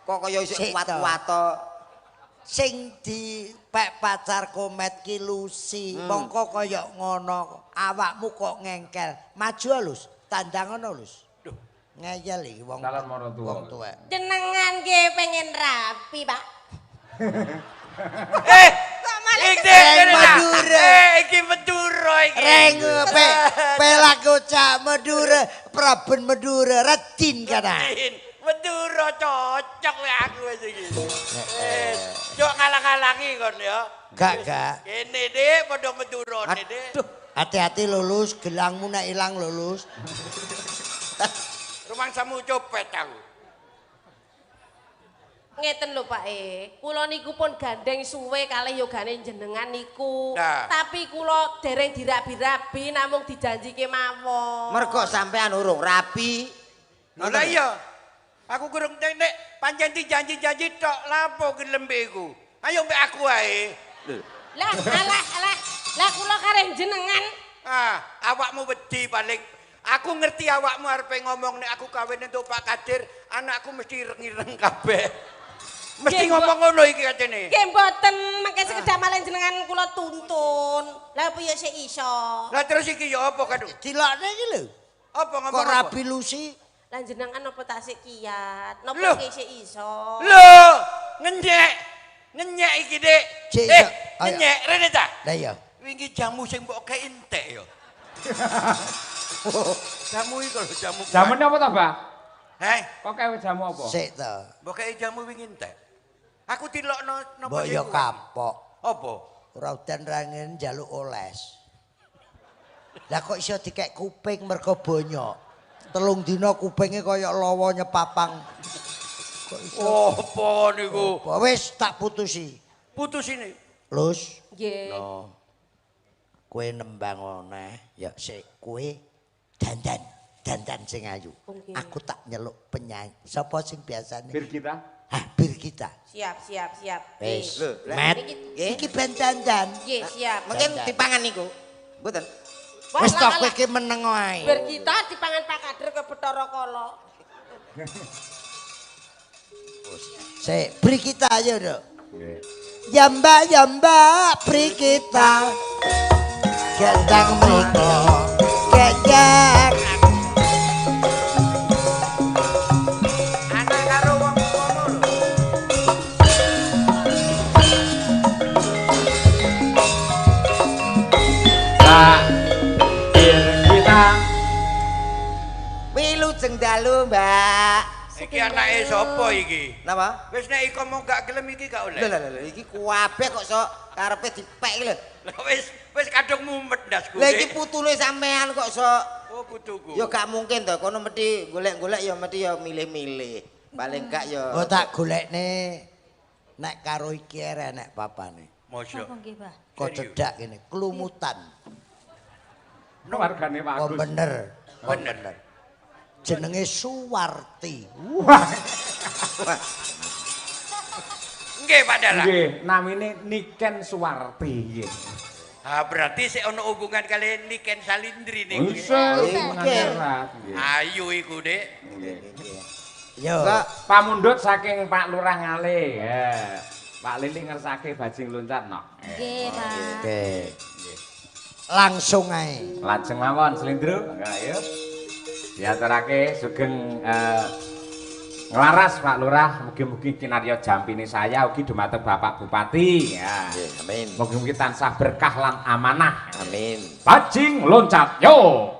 Kok kaya isih kuat-kuat to. Sing dipek pacar Komet ki Lucy, mongko kaya ngono, awakmu kok ngengkel. Maju Lus, tandang ngono Lus. Duh, ngeyel iki wong. Calon maratuwa. Wong tuwek. Jenengan nggih pengen rapi, Pak. Iki Madura. Iki Madura iki. Reng pelak cak Madura, Praben Madura, rajin kana. Madura cocok lek aku wis iki. Cok ngalang-alangi kon ya. Gak, gak. Kene Dik padha Madurane Dik. Aduh, hati-hati lulus, gelangmu nek ilang lulus. Rumangsamu copet aku. Ngeten lho Pak E, kula niku pun gandeng suwe kalih yogane jenengan niku. Nah. Tapi kula dereng dirabi-rabi namung dijanjike mawon. Mergo sampean urung rabi. Lho lah iya. Aku kurang nek pancen dijanji-janji tok lapo gelem iku. Ayo mbek aku ae. Lah alah alah, lah kula kareh jenengan. Ah, awakmu wedi paling. Aku ngerti awakmu arepe ngomong nek aku kawin entuk Pak Kadir, anakku mesti ireng-ireng kabeh. Mesti ngomong ngono iki katene. Nggih mboten, mengke sekedhap malih jenengan kula tuntun. Lah piye sik iso? Lah terus iki ya apa kadung? Dilokne iki lho. Apa ngomong Kok apa? rabi Lucy? Lah jenengan napa tasik kiat? Napa Loh. sik iso? Lho, ngenyek. Ngenyek iki, Dik. Cek iso. Ngenyek rene ta? Lah iya. Wingi jamu sing mbok kei entek ya. Jamu iku lho, jamu. Jamune apa to, Mbah? Heh, Kok kewe jamu apa? Sik to. Mbok kei jamu wingi entek. Aku dilokno napa Mbok sing yo kuwi? kapok. Apa? Ora udan ra ngene njaluk oles. Lah kok iso dikek kuping mergo bonyok. 3 dina kupinge kaya lawa nyepapang. Kok iso? Apa niku? Apa wis tak putusi. Putusine. Lus. Nggih. No. Kowe nembang oneh, ya sik kowe dandan, dandan sing ayu. Nggih. Aku tak nyeluk penyanyi. Sapa sing biasane? Birgita. Hah, Birgita. Siap, siap, siap. Wis. Lho, lah, Met. nggih. Iki ben dandan. Nggih, siap. Mungkin Dandan. dipangan niku. Mboten. Wah, Wis to lah, kowe lah. iki meneng wae. Birgita dipangan Pak Kader ke Bathara Kala. Sik, Birgita ayo, Nduk. Nggih. Ya Mbak, ya Mbak, Birgita. Gendang mriko. Gejek. Anak karo wong kono lho. Pak Birgita. Wilujeng dalu, Mbak. Iki anake sapa iki? Napa? Wis nek iko mau gak gelem iki gak oleh. Lho lho lho iki kuabeh kok sok karepe dipek iki lho. Lah wis wis kadung mumet ndasku. Lah iki putune sampean kok sok. Oh putuku. Ya gak mungkin to kono mesti golek-golek ya mesti ya milih-milih. Paling gak ya. Oh tak golekne nek karo iki ere nek papane. Mosok. Napa nggih, Pak? Kok cedak kene, klumutan. Wargane Pak Kok Agus. bener. Kok Bener. bener. Jenenge Suwarti. Wah, Nggih Pak Dalang. nggih, namine Niken Suwarti nggih. Ah berarti sik ono hubungan kali Niken Salindri niku. Wis Nggih. nggih. Ayu iku, Dik. Nggih. Yo. Kok Pamundhut saking Pak Lurah Ngale. Ya. Pak Lili ngersake bajing loncat no. Nggih, Pak. Oke. Langsung ae. Lajeng mawon Slendro. Ayo. Diaturake sugeng nglaras Pak Lurah, mugi-mugi kinarya jampine saya ugi dumateng Bapak Bupati. Ya. Nggih, amin. Mugi-mugi tansah berkah lan amanah. Amin. Bajing loncat yo.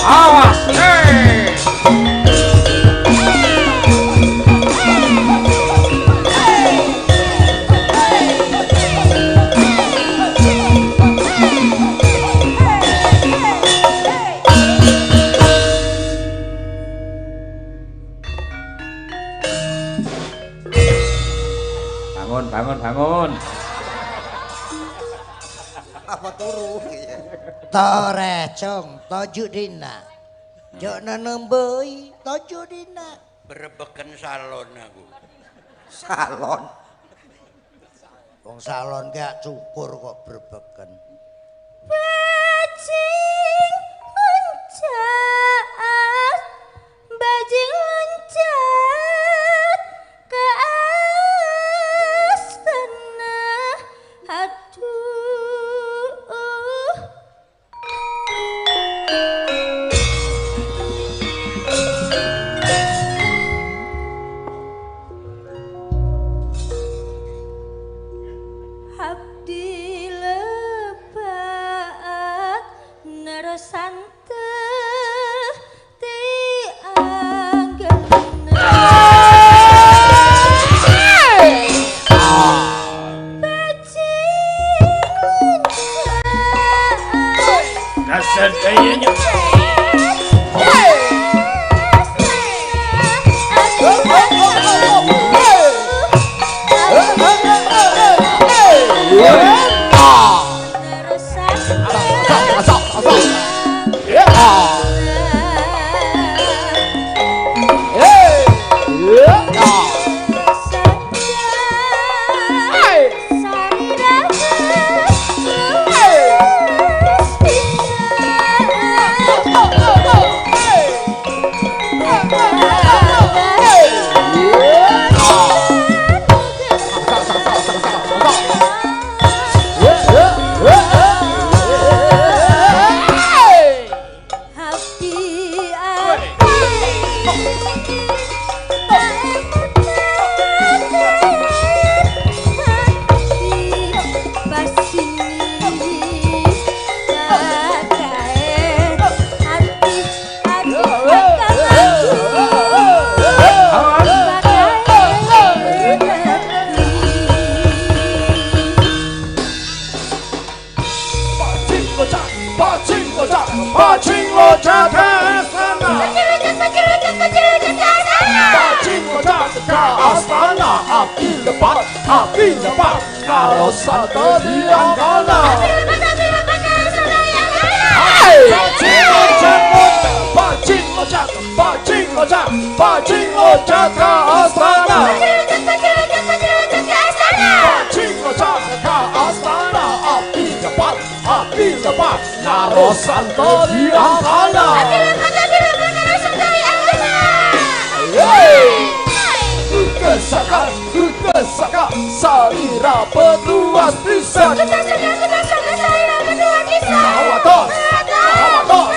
Awas. Hey. Bangun, bangun, bangun. Apa turu? Torecong tojuk dina. Jok nenemboi tojuk dina. Berebeken salon aku. Salon. Wong salon gak cukur kok berbeken. Bajing loncat, bajing loncat ke astana. Aduh. Abdi lebat nerosante ti anggena. Bajing loncat. Dasar kayaknya. Yeah. loncat, bajing loncat ke astana. Bajing loncat ke astana, api lebat, kalau satu di angkana. Bajing loncat, bajing loncat, bajing loncat, bajing loncat ke astana. Bajing loncat ke astana, api lebat, karo santo di angkana. Kesaka, salira petuas pisan. Sawatos, sawatos,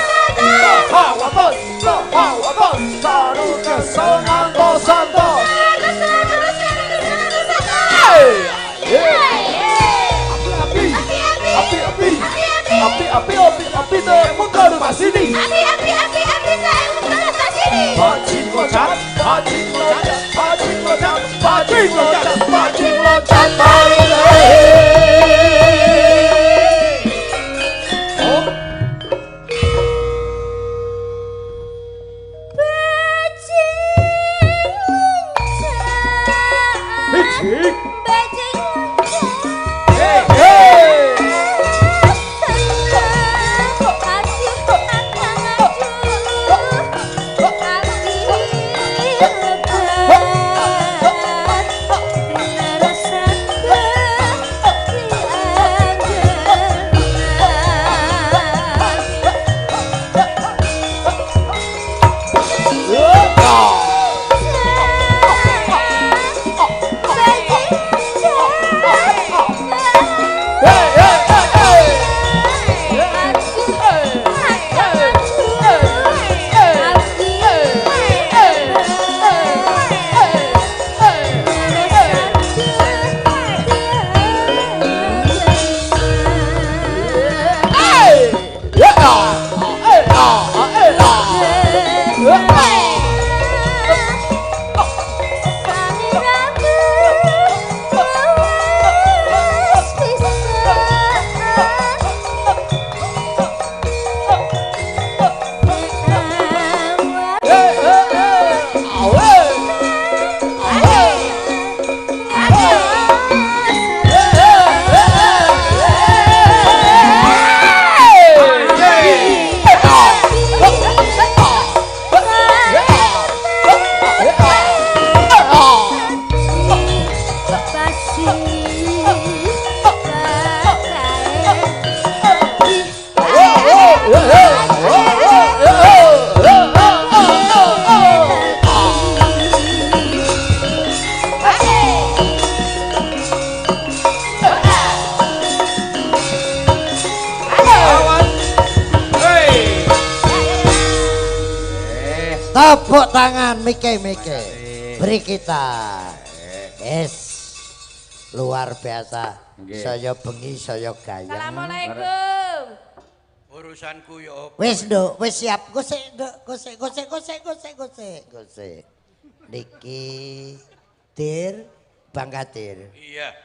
sawatos, sawatos, saru kesenanto santo. Api, api, api, api, api, api, api, terbuka rumah sini. Api, api, api, api, terbuka rumah sini. Bajing loncat, bajing loncat, bajing loncat, bajing loncat, bajing loncat, Tepuk tangan Mike-Mike. Beri kita. Yes. Luar biasa. Saya bengi, saya gayeng. Assalamualaikum. Urusanku yo. Wis, Nduk, wis siap. Gosek, Nduk, gosek, gosek, gosek, gosek, gosek, gosek. Niki Dir Bang Kadir. Iya.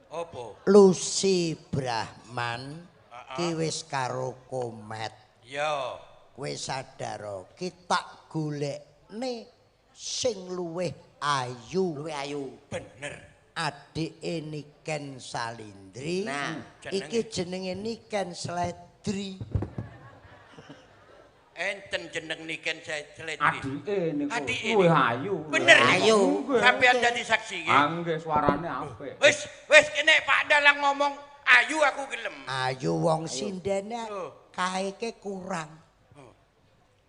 Opo? Lucy Brahman ki wis karo Komet. Iya. Kowe sadar kita golekne sing luwih ayu. Luwih ayu. Bener. Adike Niken Salindri. Nah, iki jenenge Niken Sledri. Enten jeneng Niken Sledri. Adike niku luwih ayu. Bener ayu. Sampeyan dadi saksi nggih. Ah nggih suarane apik. Wis, wis kene Pak Dalang ngomong ayu aku gelem. Ayu wong sindene kaeke kurang.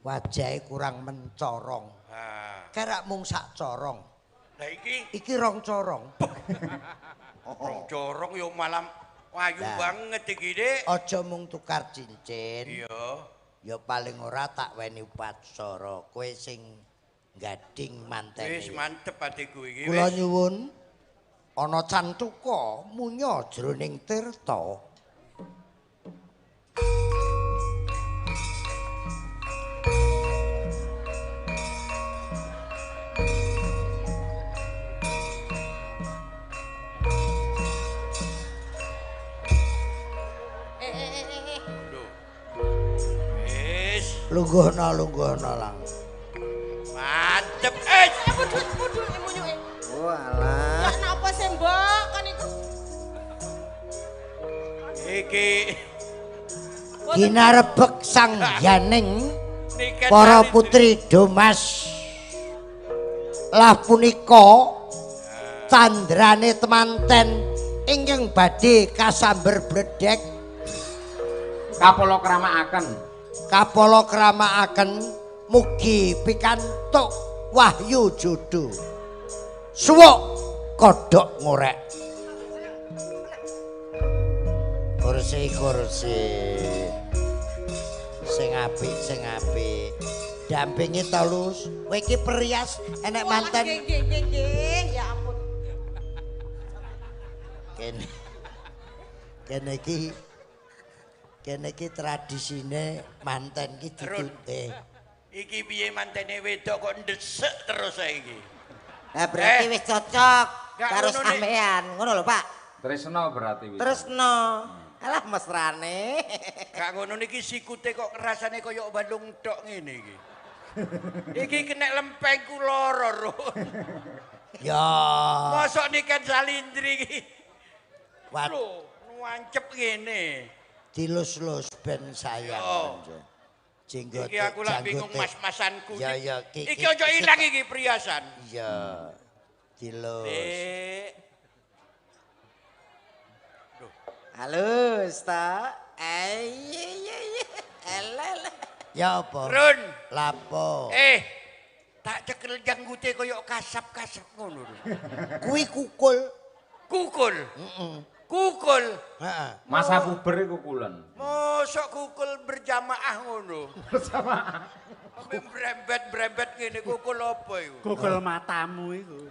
Wajahe kurang mencorong. Kerak mung sak corong. Lah iki iki rong corong. Rong corong yo malam ayu banget iki, Dik. Aja mung tukar cincin. Iya. Ya paling ora tak weni upacara. Kowe sing gading mantene. Wis mantep atiku iki. Kula nyuwun ana cantuka munya jroning tirta. Lungguhna lungguhna lang. Mantep. Pudut munyuke. Walah. Ya napa sih mbok kon iku? Iki ginarebek sang yaning para putri Domas. Lah punika candrane temanten ingkang badhe kasamber bledek kapala kramakaken. Kapala kramakaken mugi pikantuk wahyu jodo. Suwuk kodhok ngorek. Kursi kursi. Sing apik sing apik. Dampingi to Lus. Kowe iki perias enek manten. Nggih nggih nggih, ya ampun. Kene. Kene iki tradisine manten iki ditute. Iki piye mantene wedok kok ndesek terus saiki. Lah berarti wis cocok karo sampean, ngono lho Pak. Tresno berarti wis. Tresno. Alah mesrane. Gak ngono niki sikute kok rasane kaya balung tok ngene iki. Iki kena lempengku loro, Run. Ya. Mosok Niken Salindri iki. Lho, nuancep ngene. Dilus-lus ben sayang. Jenggote. Iki aku lak bingung mas-masanku. Ya ya iki aja ilang iki perhiasan. Iya. Dilus. Dik. Halus ta. Elel. Ya apa? Run. Lapo? Tak cekel janggute koyo kasap-kasap ngono lho. Kuwi kukul. Kukul. Heeh. Kukul. Heeh. Masa puber iku kulen. Mosok kukul berjamaah ngono. Berjamaah. Sampe brembet-brembet ngene kukul apa iku? Kukul matamu iku.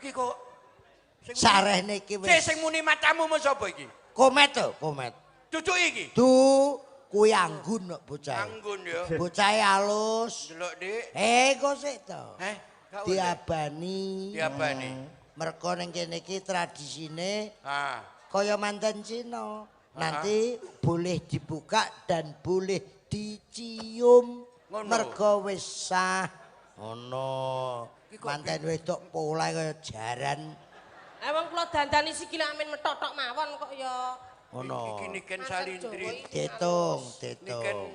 Iki kok sarehne iki wis. Sing muni matamu mun sapa iki? Komet to, komet. Cucuk iki. Du kuwi anggun kok bocah. Anggun ya. Bocahe alus. Delok, Dik. Kok sik to. Diabani. Diabani. Mergo ning kene iki tradisine kaya manten Cina. Nanti boleh dibuka dan boleh dicium. Mergo wis sah. Ngono. Manten wedok polahe kaya jaran. Wong kula dandani sikile amin methok-thok mawon kok ya. Ngono. Iki Niken Salindri. Ditung, ditung.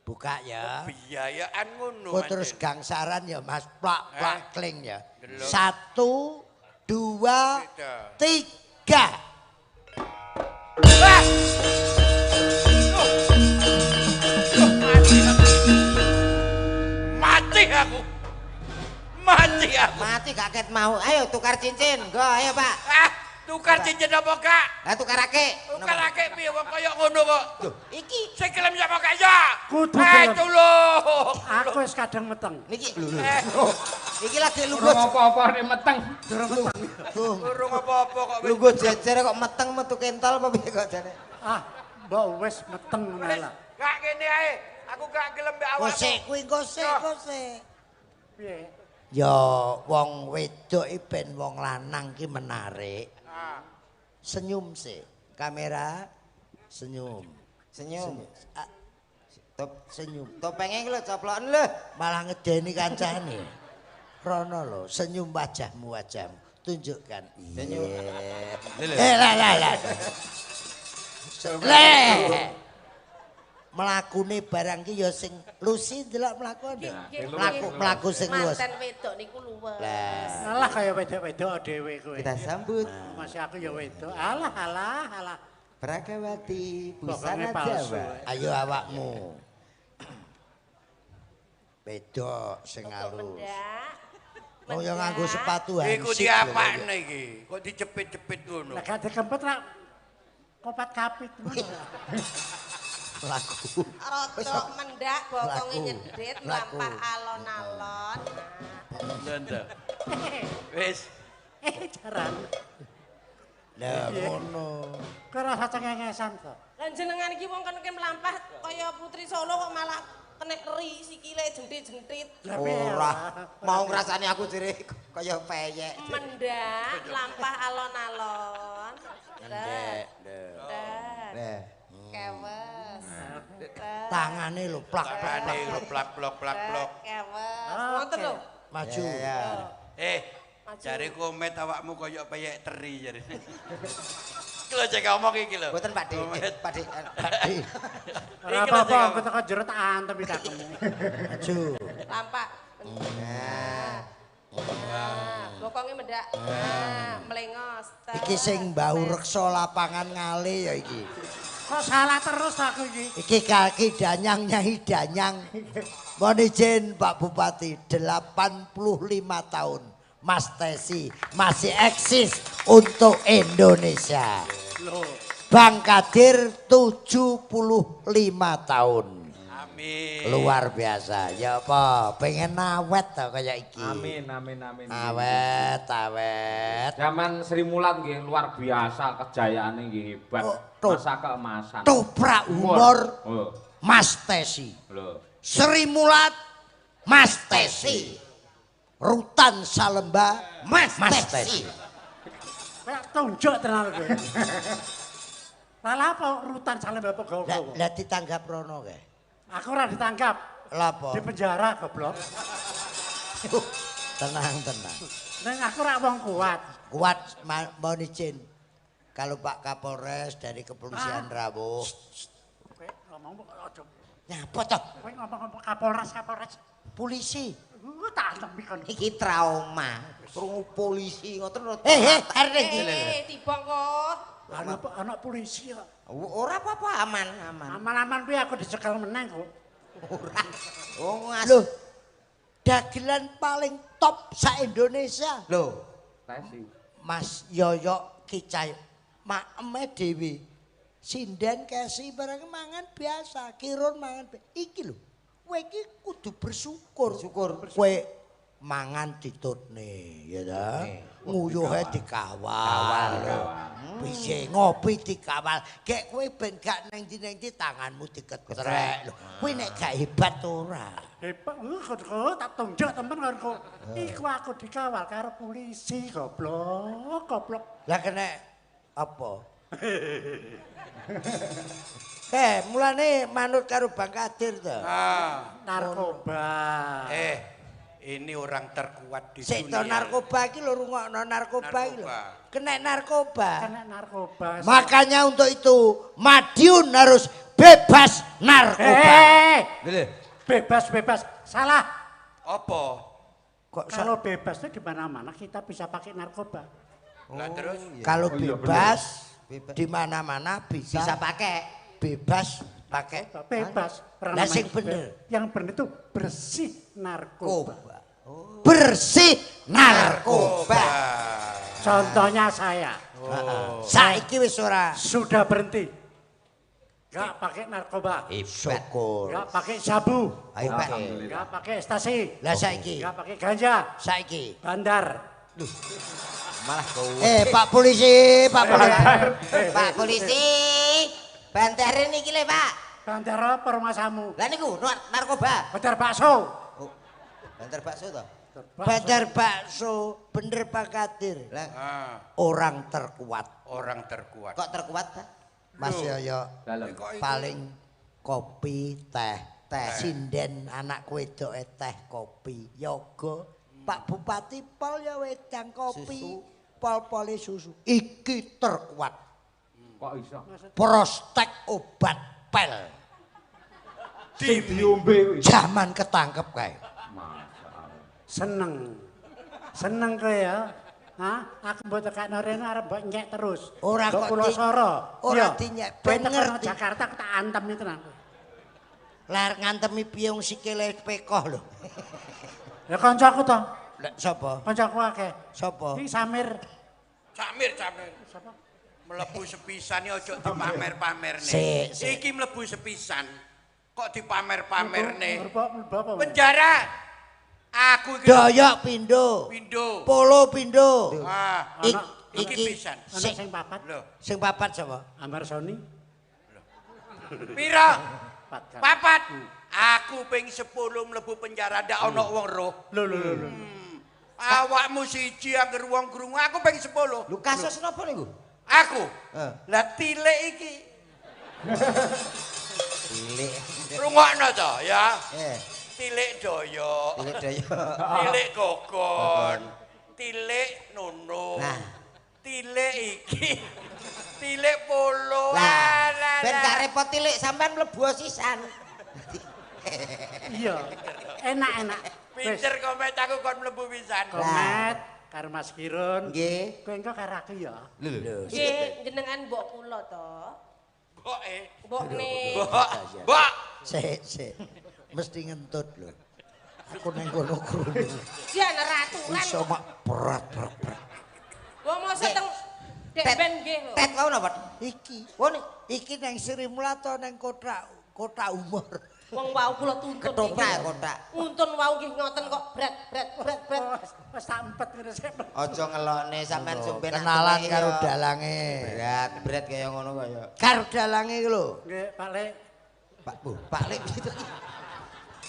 Buka ya. Biayaan ngono. Kok terus gangsaran ya Mas, plak-plak kling ya. 1 2 3. Mati aku. Mati aku. Mati gak ket mau. Ayo tukar cincin. Go, ayo Pak. Tukar cincin apa gak? Lah tukarake. Tukarake piye wong kaya ngono kok. Lho, iki sing gelem sapa gak ya? Kudu gelem. Tulung. Aku wis kadang meteng. Niki lho. Iki lagi lungguh apa-apa nek meteng. Durung meteng. Durung apa-apa kok. Lungguh jejer kok meteng metu kental apa piye kok jane? Ah, mbok wis meteng ngono lah. Gak ngene ae. Aku gak gelem mbek awakmu. Kosek kuwi kosek kosek. Piye? Ya wong wedok iki ben wong lanang ki menarik. Senyum sih. Kamera senyum. Senyum. Top senyum. Topenge iki lho coploken lho. Malah ngedeni kancane. Rono lho, senyum wajahmu wajahmu. Tunjukkan. Senyum. Lah lah lah. Le. Mlakune barang ki ya sing Lucy ndelok mlakune. Mlaku sing luwes. Manten wedok niku luwes. Alah kaya wedok-wedok dhewe kowe. Kita sambut. Masih aku ya wedok. Alah alah alah. Pragawati busana Jawa. Ayo awakmu. Wedok sing halus. Oh ya nganggo sepatu hansip. Iku diapakne iki? Kok dicepit-cepit ngono. Lah gak dikempet ra kopat kapit ngono. Laku. Rodok mendak bokonge nyedit mlampah alon-alon. Lho. Wis. Jaran. Lah ngono. Kok rasa cengengesan to. Lah jenengan iki wong kene mlampah kaya putri Solo kok malah kenek ri sikile jentit-jentit. Ora. Mau ngrasani aku jere kaya peyek. Mendak mlampah alon-alon. Mendek. Lah. Kewes. Tangane lho plak plak. Tangane lho plak plok plak plok. Ngoten lho. Maju. Jare komet awakmu koyo peyek teri jare. Iki lho cek ngomong iki lho. Mboten Pak De. Pak De. Ora apa-apa, aku teko jero tak antem cangkemmu. Maju. Lampak. Nah. Bokonge mendak. Nah, melengos. Iki sing mbau reksa lapangan ngale ya iki. Kok salah terus aku iki? Iki kaki danyang nyai danyang. Mohon izin Pak Bupati, 85 tahun Mas Tesi masih eksis untuk Indonesia. Loh. Bang Kadir 75 tahun. Amin. Luar biasa. Ya apa, pengen awet to kaya iki. Amin amin amin. Awet, awet. Zaman Sri Mulat nggih luar biasa kejayaane nggih hebat. Oh, masa keemasan. Toprak humor oh. Mas Tesi. Lho. Sri Mulat Mas Tesi. Rutan Salemba Mas Tesi. Kayak tunjuk tenan kowe. Lah apa Rutan Salemba apa gowo? Lah ditanggap rono kae. Aku ora ditanggap. Lah apa? Di penjara goblok. Tenang, tenang. Neng aku ora wong kuat. Kuat mohon izin. Kalau Pak Kapolres dari Kepolisian rawuh. Kowe ngomong aja. Nyapa toh? Kowe ngomong Kapolres, Kapolres. Polisi. Tak antem kon. Iki trauma. Krungu polisi ngoten lho. Arek iki. Tiba kok. Ana polisi kok. Ora apa-apa, aman, aman. Aman-aman kuwi aku dicekel meneng kok. Ora. Oh, lho. Dagelan paling top sa Indonesia. Lho, Tesi. Mas Yoyok Kicay maeme dhewe. Sinden kesi barang mangan biasa, kirun mangan iki lho. Kowe iki kudu bersyukur. Bersyukur. Kowe mangan ditutne, ya ta? Nguyuhe dikawal. Piye ngopi dikawal. Gek kowe ben gak nang ndi-ndi tanganmu diketrek lho. Kowe nek gak hebat ora. Hebat, kok tak tunjuk temen kok. Iku aku dikawal karo polisi goblok, goblok. Lah kena apa? Mulane manut karo Bang Kadir to. Narkoba. Ini orang terkuat di Sik dunia. to narkoba iki lho rungokno narkoba iki lho. Kena narkoba. Kena narkoba. Makanya untuk itu Madiun harus bebas narkoba. Bebas-bebas. Salah. Apa? Kok kalau bebas itu di mana-mana kita bisa pakai narkoba. Lah terus kalau bebas di mana-mana bisa pakai. Bebas pakai bebas. Lah sing bener. Yang bener itu bersih narkoba. Oh. Bersih narkoba. Contohnya saya. Oh. Saiki wis ora. Sudah berhenti. Gak pakai narkoba. Syukur. Gak pakai sabu. Alhamdulillah. Gak pakai ekstasi. Lah saiki. Gak pakai ganja. Saiki. Bandar. Duh. Malah kowe. Pak polisi, Pak polisi. Pak polisi. Bandare niki lho, Pak. Bandar apa rumahmu? Lah niku narkoba. Bandar bakso. Oh. Bandar bakso to? Bandar bakso, bener Pak Kadir. Lah. Orang terkuat. Orang terkuat. Kok terkuat, Pak? Mas Yoyo paling kopi, teh, teh. Sinden anak wedoke teh kopi, yoga. Pak Bupati pol ya wedang kopi, pol-pole susu. Iki terkuat. Kok iso? Prospek obat pel. Sing diombe kuwi. Zaman ketangkep kae. Masyaallah. Seneng. Seneng kowe ya. Hah? Aku mbok tekakno rene arep mbok nyek terus. Ora kok kula soro. Ora dinyek ben ngerti. Jakarta aku tak antem iki tenan. Lah ngantemi piye wong sikile pekoh lho. Ya kancaku to. Lah sapa? Kancaku akeh. Sapa? Iki Samir. Samir, Samir. Sapa? Mlebu sepisan iki aja dipamer-pamerne. Iki mlebu sepisan kok dipamer-pamerne. Penjara. Aku iki Doyok pindho. Pindho. Polo pindho. Ah, iki pisan. Sing papat. Lho, sing papat sapa? Amar Soni. Pira? Papat. Aku ping 10 mlebu penjara ndak ana wong roh. Lho lho lho. Awakmu siji angger wong krungu aku ping 10. Lho kasus napa niku? Aku. Lah tilik iki. Tilik. Rungokno to ya. Tilik doyok. Tilik doyok. Tilik gogon. Tilik nunung. Tilik iki. Tilik polo. Lah, ben gak repot tilik sampean mlebu sisan. Iya. Enak-enak. Pinter Komet aku kon mlebu pisan. Komet karo Mas Kirun. Nggih. Kowe engko karo aku ya. Lho. Nggih, jenengan mbok kula to. Mboke. Mbokne. Mbok. Mbok. Sik, sik. Mesti ngentut lho. Aku nang kono krungu. Jan raturan. Iso mak berat berat berat. Wong mosok teng Dek ben nggih lho. Tet wau napa? Iki. Wone iki nang Sri Mulato nang kota umur. Wong wau kula tuntun. Ketoprak kotak. Untun wau nggih ngoten kok bret bret bret bret. Wis tak empet ngene sik. Aja ngelokne sampean sumpen kenalan karo dalange. Berat berat kaya ngono kaya. Karo dalange iki lho. Nggih, Pak Lek. Pak Bu, Pak Lek gitu.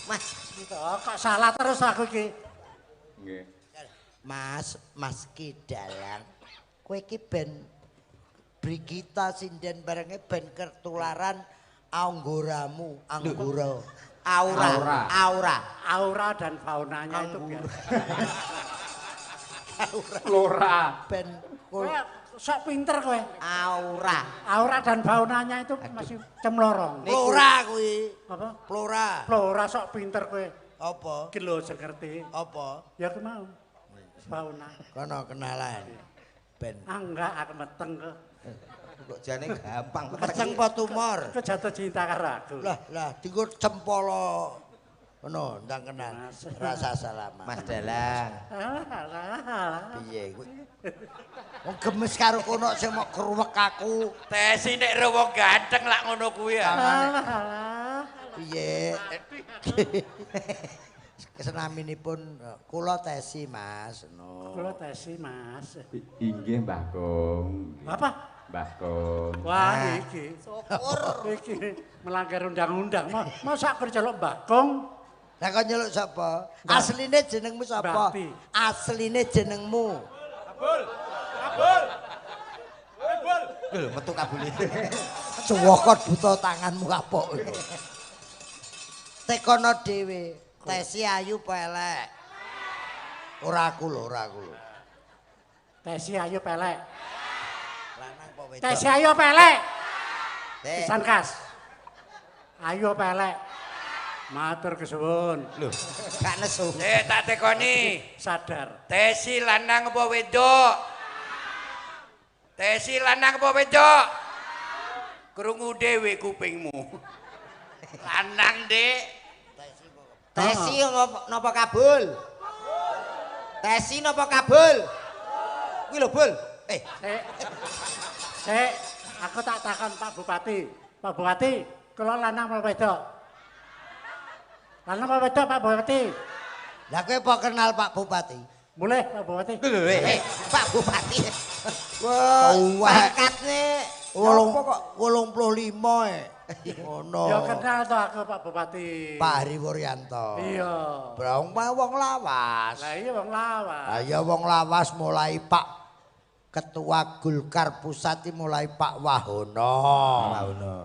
Mas, kok salah terus aku iki. Nggih. Mas, Mas Ki Dalang. Kowe iki ben Brigita sinden barenge ben ketularan anggoramu, anggora. Aura, aura, aura dan faunanya itu biar. Aura. Flora. Ben kowe sok pinter kowe. Aura. Aura dan faunanya itu masih cemlorong. Flora kuwi. Apa? Flora. Flora sok pinter kowe. Apa? Ki lho sing ngerti. Apa? Ya aku mau. Fauna. Kono kenalan. Ben. Ah enggak, aku meteng kok. Kok jane gampang. Meteng apa tumor? Kok jatuh cinta karo aku. Lah, lah dinggo cempolo. Ngono, ndang kenal. Rasa salaman. Mas Dalang. Piye kuwi? Wong gemes karo kono sing mok kruwek aku. Tesi nek ro wong ganteng lak ngono kuwi ya. Piye? Kesenaminipun kula Tesi Mas. No. Kula Tesi Mas. Inggih Mbah Kong. Apa? Mbah Kong. Wah iki. Syukur. Iki melanggar undang-undang. Masa aku celuk Mbah Kong? Lah kok nyeluk sapa? Asline jenengmu sapa? Asline jenengmu. Kabul. Kabul. Kabul. Lho metu kabule. Cuwokot buta tanganmu kapok. Tekono dhewe. Tesi ayu apa elek? Ora aku lho, ora aku lho. Tesi ayu apa elek? Lanang apa wedok? Tesi ayu apa elek? Pisan kas. Ayu apa elek? Matur kesuwun. Lho, gak nesu. Tak tekoni. Sadar. Tesi lanang apa wedok? Tesi lanang apa wedok? Krungu dhewe kupingmu. Lanang, Dik. Tesi napa kabul? Tesi napa kabul? Kuwi lho, Bul. Sik, aku tak takon Pak Bupati. Pak Bupati, kula lanang apa wedok? Lanang apa wedok Pak Bupati? Lah kowe apa kenal Pak Bupati? Boleh Pak Bupati. Pak Bupati. Wah, pangkatne 85 e. Ngono. Ya kenal to aku Pak Bupati. Pak Hari Wuryanto. Iya. Brong wong lawas. Lah iya wong lawas. Lah iya wong lawas mulai Pak Ketua Golkar Pusat mulai Pak Wahono,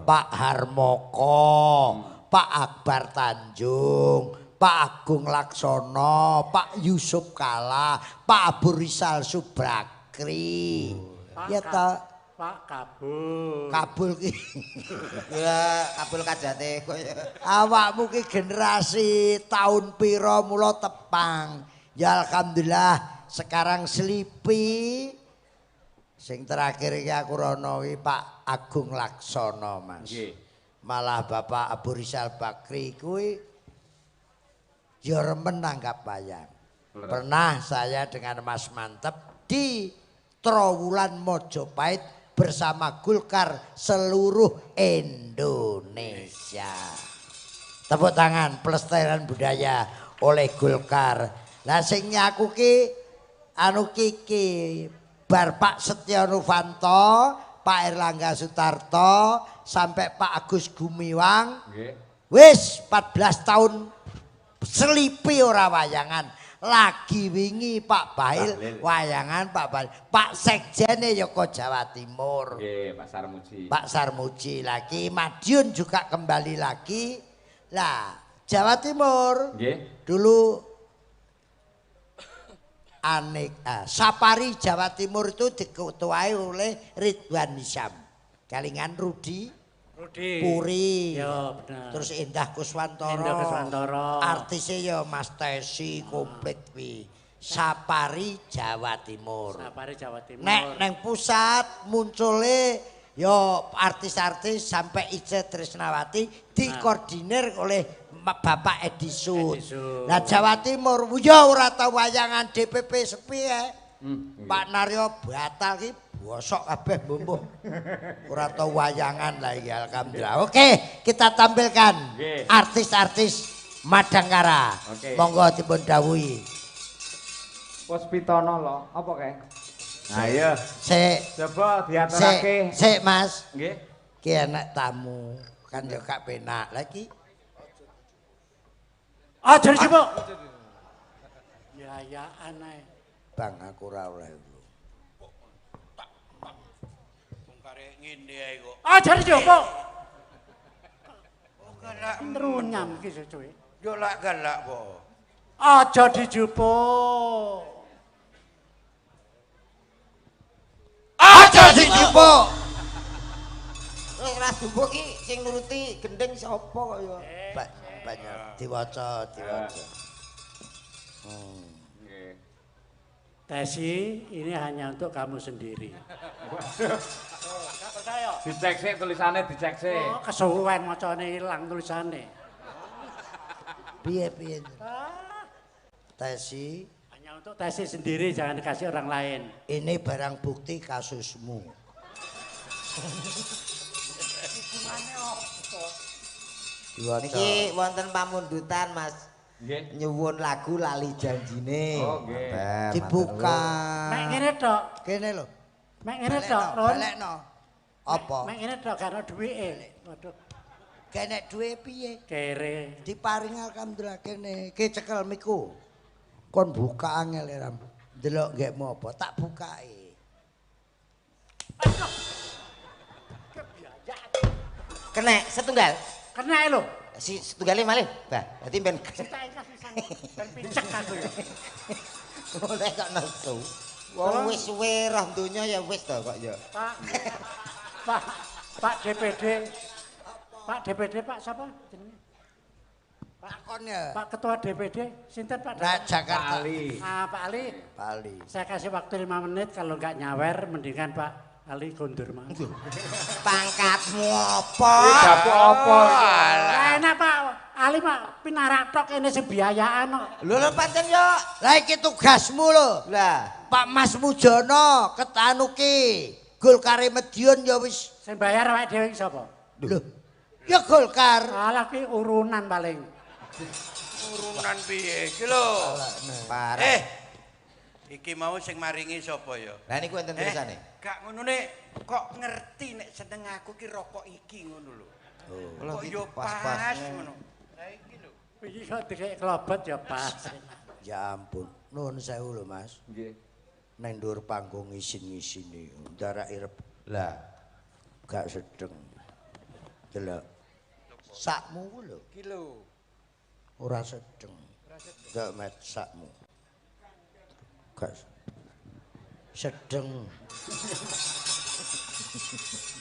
Pak Harmoko, Pak Akbar Tanjung, Pak Agung Laksono, Pak Yusuf Kala, Pak Abu Rizal Subrakri. Ya ta. Pak Kabul. Kabul ki. Ya, Kabul kajate koyo. Awakmu ki generasi tahun pira mula tepang. Ya alhamdulillah sekarang Slipi. Sing terakhir iki aku rono iki Pak Agung Laksono, Mas. Nggih. Malah Bapak Abu Rizal Bakri kuwi ya remen nanggap wayang. Pernah saya dengan Mas Mantep di Trowulan Mojopahit bersama Golkar seluruh Indonesia. Tepuk tangan pelestarian budaya oleh Golkar. Lah sing nyaku ki anu kiki bar Pak Setya Novanto, Pak Erlangga Sutarto, sampai Pak Agus Gumiwang. Wis 14 tahun selipi ora wayangan. Lagi wingi Pak Bahlil wayangan Pak Bahlil. Pak Sekjene ya kok Jawa Timur. Nggih, Pak Sarmuji. Pak Sarmuji lagi, Madiun juga kembali lagi. Lah, Jawa Timur. Nggih. Dulu aneka Sapari Jawa Timur itu diketuai oleh Ridwan Hisam. Kalingan Rudi Puri. Ya, bener. Terus Indah Kuswantoro. Indah Kuswantoro. Artisnya ya Mas Tesi komplit kuwi. Sapari Jawa Timur. Sapari Jawa Timur. Nek neng pusat muncule ya artis-artis sampai Ice Trisnawati dikoordinir oleh Bapak Edi Sud. Lah Jawa Timur ya ora tau wayangan DPP sepi ya. Pak Naryo batal ki bosok kabeh mbumbuh. Ora tau wayangan lah iki alhamdulillah. Oke, kita tampilkan artis-artis Madangkara. Monggo dipun dawuhi. Puspitono lho, apa kae? Ayo. Sik. Coba diaturake. Sik, Mas. Nggih. Ki enek tamu, kan yo gak penak. Lah iki aja dijupuk. Ya ya aneh. Bang aku ora oleh lho. Wong karek ngene ae kok. Aja dijupuk. Oh galak Trunyam iki sesuwe. Yo lak galak po. Aja dijupuk. Aja dijupuk. Wis ora dijupuk iki sing nuruti gendeng sapa kok ya. Banyak diwaca, diwaca. Nggih. Tesi, ini hanya untuk kamu sendiri. Gak percaya? Dicek sik tulisane, dicek sik. Oh, kesuwen macane ilang tulisane. Piye piye. Tesi, hanya untuk Tesi sendiri, jangan dikasih orang lain. Ini barang bukti kasusmu. Niki wonten pamundutan, Mas. Nggih. Nyuwun lagu Lali Janjine. Oh, nggih. Dibuka. Mek ngene tok. Kene lho. Mek ngene tok, Ron. Balekno. Apa? Mek ngene tok gak ono duwike. Waduh. Kenek duwe piye? Kere. Diparing alhamdulillah kene. Ki cekel miku. Kon buka angel ram. Ndelok nggekmu apa? Tak bukai. Kenek setunggal. Kenek lho. Si setunggale malih. Bah, berarti ben ben picek aku ya. Oleh kok nesu. Wong wis suwe roh donya ya wis to kok ya. Pak. Pak, Pak DPD. Pak DPD Pak siapa jenenge? Pak kon ya. Pak Ketua DPD sinten Pak? Nah, Jakarta. Pak Ali. Ah, Pak Ali. Pak Ali. Saya kasih waktu 5 menit kalau enggak nyawer mendingan Pak Ali kondur mas. Pangkatmu apa? Dapuk apa? Lah enak Pak Ali Pak pinarak tok kene sing biayaan kok. Lho lho pancen yo. Lah iki tugasmu lho. Lah, Pak Mas Mujono ketanuki Golkare Medion ya wis. Sing bayar awake dhewe iki sapa? Lho. Ya Golkar. Alah ki urunan paling. Urunan piye iki lho? Parah. Iki mau sing maringi sapa ya? Lah niku enten tulisane. Gak ngono nek kok ngerti nek seneng aku ki rokok iki ngono lho. Oh. Kok yo pas ngono. Lah iki lho. Iki kok dikek klobot ya pas. Ya ampun, nuwun sewu lho Mas. Nggih. Nang dhuwur panggung isin-isine, ndarak irep. Lah, gak sedeng. Delok. Sakmu ku lho. Iki lho. Ora sedeng. Delok met sakmu. Gak sedeng.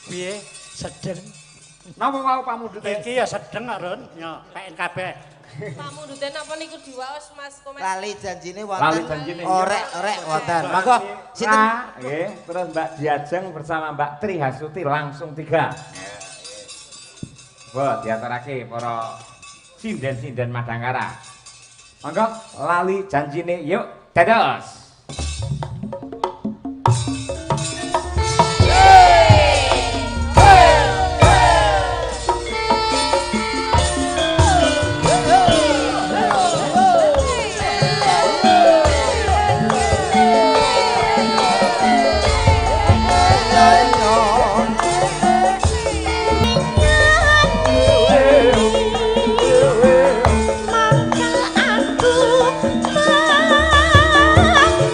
Piye? Sedeng. Napa wau pamundhute? Iki ya sedeng kok, Ron. Yo, PNKB. Pamundhute napa niku diwaos Mas Komet? Lali janjine wonten. Lali janjine. Orek-orek wonten. Monggo sinten? Nggih, terus Mbak Diajeng bersama Mbak Tri Hastuti langsung 3. Wah, diaturake para sinden-sinden Madangkara. Monggo lali janjine yuk dados. Mangkel aku mangkel.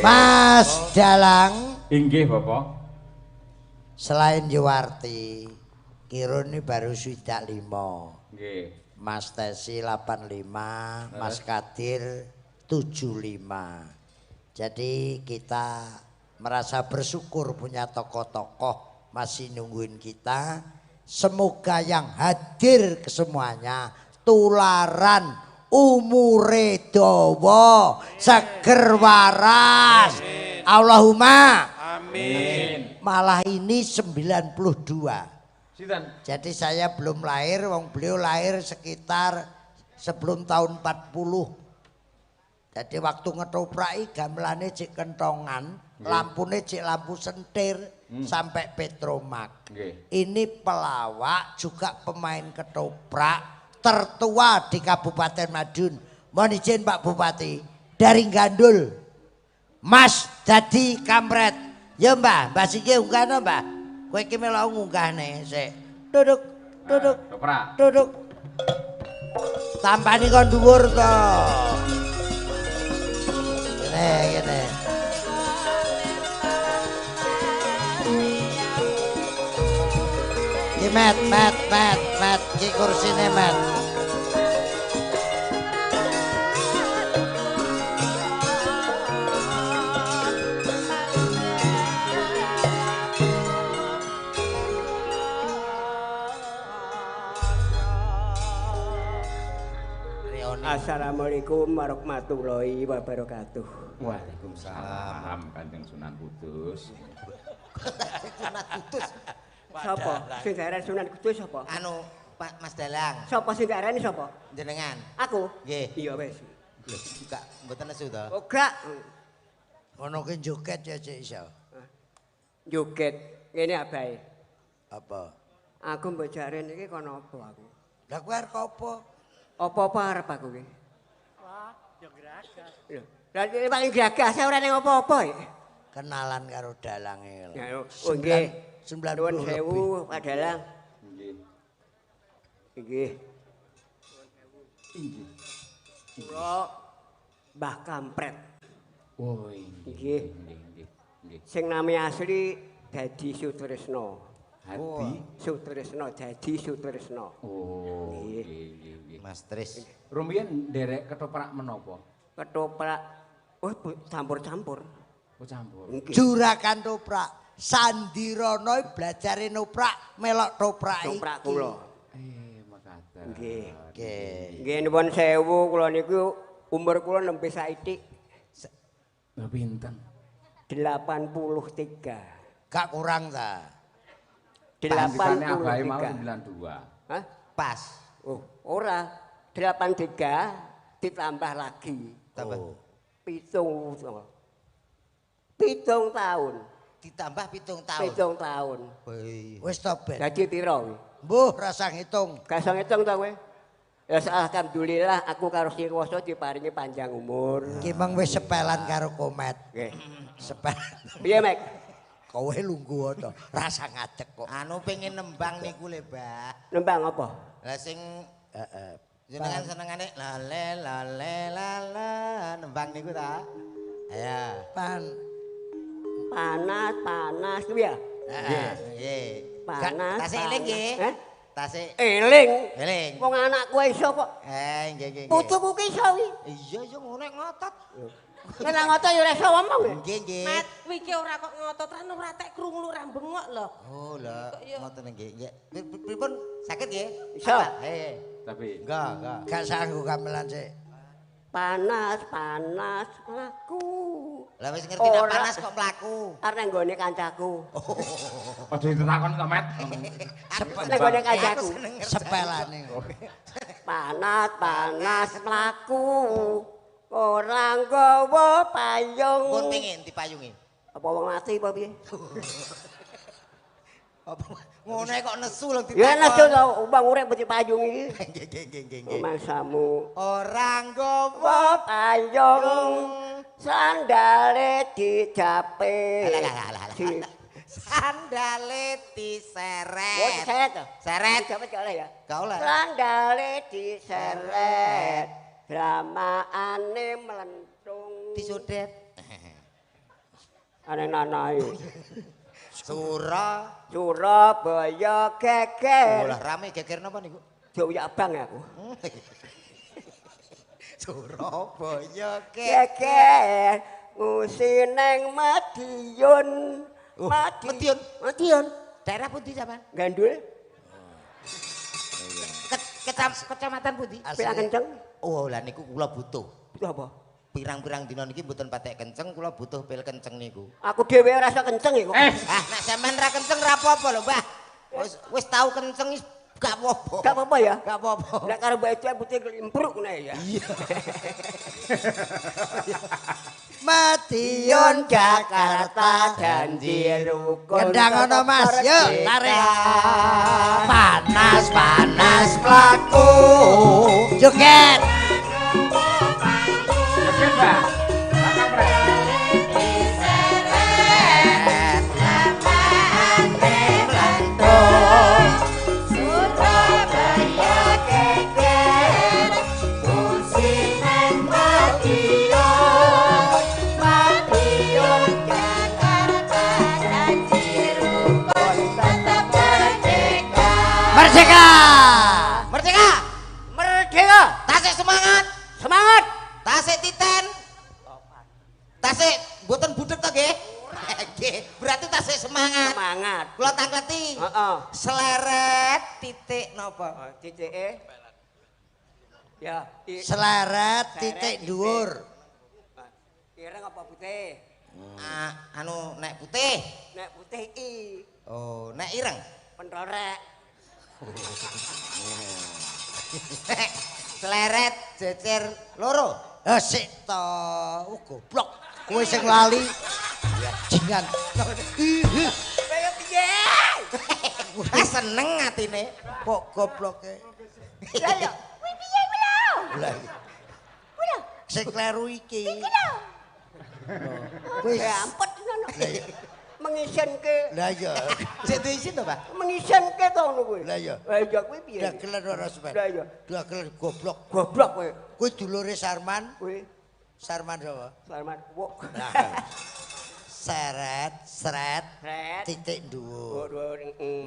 Mas Dalang. Inggih, Bapak. Selain Yuwarti, Kirun ini baru 65. Nggih. Mas Tesi 85, Mas Kadir 75. Jadi kita merasa bersyukur punya tokoh-tokoh masih nungguin kita. Semoga yang hadir kesemuanya tularan umure dawa, seger waras. Allahumma amin. Malah ini 92. Sinten? Jadi saya belum lahir, wong beliau lahir sekitar sebelum tahun 40. Jadi waktu ngetopraki gamelane cek kentongan, lampune cek lampu sentir sampai Petromak. Ini pelawak juga pemain ketoprak tertua di Kabupaten Madiun. Mohon izin Pak Bupati, dari Gandul. Mas Dadi Kampret. Ya Mbah, Mbah siki unggahno Mbah. Kowe iki melok ngunggahne sik. Duduk, duduk. Duduk. Tampani kon dhuwur to. Ngene, ngene. Ki met, met, met, met, ki kursine met. Assalamualaikum warahmatullahi wabarakatuh. Waalaikumsalam Kanjeng Sunan Kudus. Sunan Kudus. Sapa? Sing diarani Sunan Kudus sapa? Anu Pak Mas Dalang. Sapa sing diarani sapa? Jenengan. Aku? Nggih. Iya wis. Lho, gak mboten nesu to? Oh, gak. Ngono ki joget ya cek iso. Joget ngene abahe. Apa? Aku mbok jare niki kono apa aku? Lah kowe arep apa? Apa-apa arep aku ki. Wah, ya gragas. Lho, lah paling gragas ora ning apa-apa ya. Kenalan karo dalange lho. Oh nggih. 90 sewu Pak Dalang. Nggih. Nggih. Nggih. Kula Mbah Kampret. Oh nggih. Nggih, nggih. Sing nami asli Dadi Sutresno. Hadi Sutresno, Dadi Sutresno. Oh, nggih, nggih. Mas Tris. Rumiyin nderek ketoprak menapa? Ketoprak oh campur-campur. Oh campur. Juragan toprak. Sandirono blajare noprak melok toprak iki. Toprak kula. Mekaten. Nggih. Nggih. Nggih nuwun sewu kula niku umur kula nembe saithik. Lha pinten? 83. Gak kurang ta? 83. Abahe mau 92. Hah? Pas. Oh, ora. 83 ditambah lagi. Tambah. Oh. 7. 7 tahun. Ditambah 7 tahun. 7 tahun. Wis to ben. Dadi pira kuwi? Mbuh rasa ngitung. Gak iso ngitung to kowe? Ya alhamdulillah aku karo sing kuwasa diparingi panjang umur. Ki meng wis sepelan karo Komet. Nggih. Sepelan. Piye, Mek? Kowe lungguh to, rasa ngadeg kok. Anu pengen nembang niku le, Mbah. Nembang apa? Lah sing heeh. Jenengan senengane lale lale lala nembang niku ta? Ayo. Pan panas panas kuwi ya? Nggih, nggih. Panas. Tasik eling nggih. Heh? Tasik eling. Eling. Wong anakku iso kok. Nggih nggih. Putuku ki iso kuwi. Iya iya ngono nek ngotot. Nek ngotot ya ora iso ngomong. Nggih nggih. Mat, kuwi iki ora kok ngotot ra ora tek krungu ora bengok lho. Oh lho, ngoten nggih. Nggih. Pripun saged nggih? Iso. Heeh. Tapi enggak, enggak. Gak sanggup gamelan sik. Panas, panas mlaku. Lah wis ngerti nek panas kok mlaku. Arep nang nggone kancaku. Aja ditakon to, Met. Nang nggone kancaku. Sepelane kok. Panas, panas mlaku. Ora nggawa payung. Pun pengin dipayungi. Apa wong mati apa piye? Apa ngono kok nesu lho ditakon. Ya nesu to, wong urip mesti payung iki. Nggih nggih nggih nggih. Mangsamu ora nggawa payung. Sandale dijape. Sandale diseret. Oh, diseret to? Seret. Dijape gak oleh ya? Gak oleh. Sandale diseret. Dramaane mlentung. Disodet. Aneh-aneh. Surabaya geger. Lah rame geger napa niku? Dioyak abang aku. Surabaya geger ngusi neng Madiun. Madiun. Madiun. Daerah pundi sampean? Gandul. Kecamatan pundi? Pirang kenceng. Oh, lah niku kula butuh. Butuh apa? Pirang-pirang dina niki mboten patek kenceng, kula butuh pil kenceng niku. Aku dhewe ora iso kenceng iku. Ah, nek sampean ra kenceng ra apa-apa lho, Mbah. Wis tau kenceng wis gak apa-apa. Gak apa-apa ya? Gak apa-apa. Nek karo mbok itu putih klimpruk ngene ya. Iya. Madiun Jakarta janji rukun. Kendang ana Mas, yuk tarik. Panas-panas mlaku. Joget. Joget, Mbak. Merdeka! Merdeka! Merdeka! Tasik semangat! Semangat! Tasik titen! Tasik mboten budheg to nggih? Nggih, berarti tasik semangat. Semangat. Kula tangkleti. Heeh. Seleret titik napa? Titike. Ya, seleret titik dhuwur. Ireng apa putih? Ah, anu nek putih. Nek putih i. Oh, nek ireng? Pentorek. Seleret jejer loro. Eh sik to, oh, goblok. Kowe sing lali. Ya jingan. Kaya piye? Ah seneng atine. Kok gobloke. Lah ya, kuwi piye kuwi lho? Lah iya. Kuwi lho. Sing kleru iki. Iki lho. Wis ampet ngono. Lah iya. Mengisenke. Lah iya. Sik diisin to, Pak? Mengisenke to ngono kuwi. Lah iya. Lah iya kuwi piye? Dagelan ora sampean. Lah iya. Dagelan goblok. Goblok kowe. Kuwi dulure Sarman. Kuwi Sarman sapa? Sarman. Wok. Seret, seret, titik dhuwur.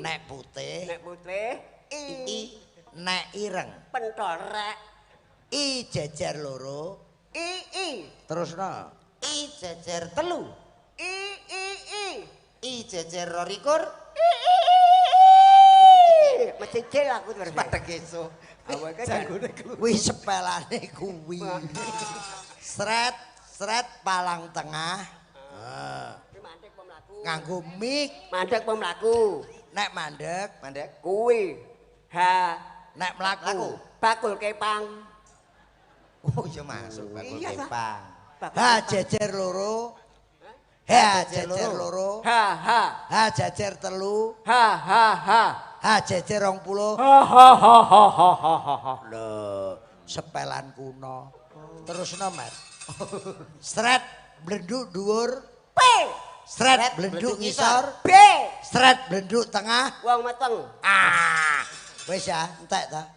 Nek putih, nek putih, i, nek ireng, pentorek, i jejer loro, i i, terusno, i jejer telu, i i i, i jejer 22, i i i, mecicil aku terus. Padha keso. Awake kuwi sepelane kuwi. Seret, seret palang tengah. Nganggo mic, mandek apa mlaku? Nek mandek, mandek kuwi. Ha, nek mlaku bakul kepang. Oh iya masuk bakul kepang. Ha jejer loro. Ha jejer loro. Ha ha. Ha jejer telu. Ha ha ha. Ha jejer 20. Ha ha ha ha ha ha. Lho, sepelan kuno. Terusno, Mas. Sret blenduk dhuwur. P. Sret blenduk ngisor. B. Sret blenduk tengah. Wong meteng. Ah. Wis ya, entek ta.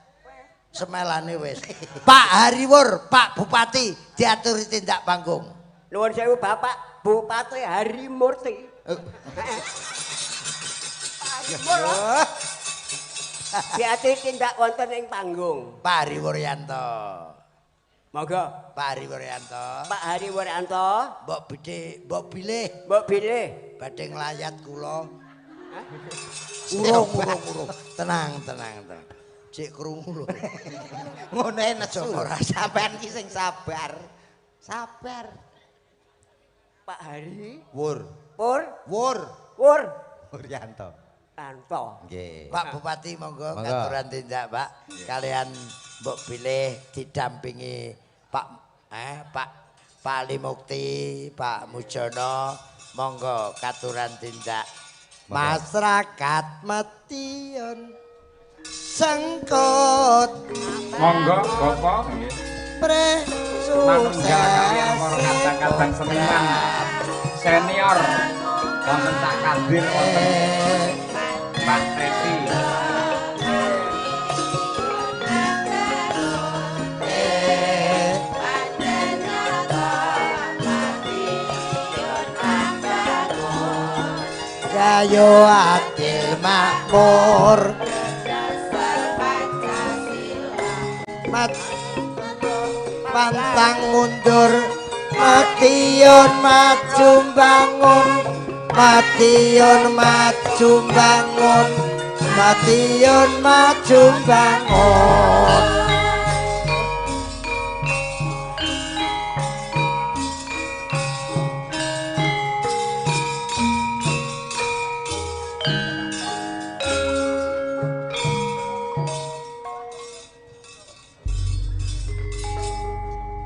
Semelane wis. Pak Hariwur, Pak Bupati diaturi tindak panggung. Nuwun sewu Bapak Bupati Harimurti. Pak Harimur. Diaturi tindak wonten ing panggung. Pak Hariwuryanto. Monggo. Pak Hariwuryanto. Pak Hariwuryanto. Mbok bidhe, mbok bilih. Mbok bilih. Badhe nglayat kula. Urung, urung, urung. Tenang, tenang, tenang. Cek krungu lho. Ngono nesu. Ora sampean ki sing sabar. Sabar. Pak Hari. Wur. Pur. Wur. Wur. Wuryanto. Anto. Nggih. Pak Bupati monggo katuran tindak, Pak. Kalian mbok bilih didampingi Pak Pak Pak Ali Mukti, Pak Mujono, monggo katuran tindak. Masyarakat Madiun sengkut. Monggo Bapak nggih. Manunggal kalian para kadang-kadang seniman senior wonten Cak Kadir wonten Mbak Teti. Gayo adil makmur. Mat pantang mundur, Madiun maju bangun, Madiun maju bangun, Madiun maju bangun.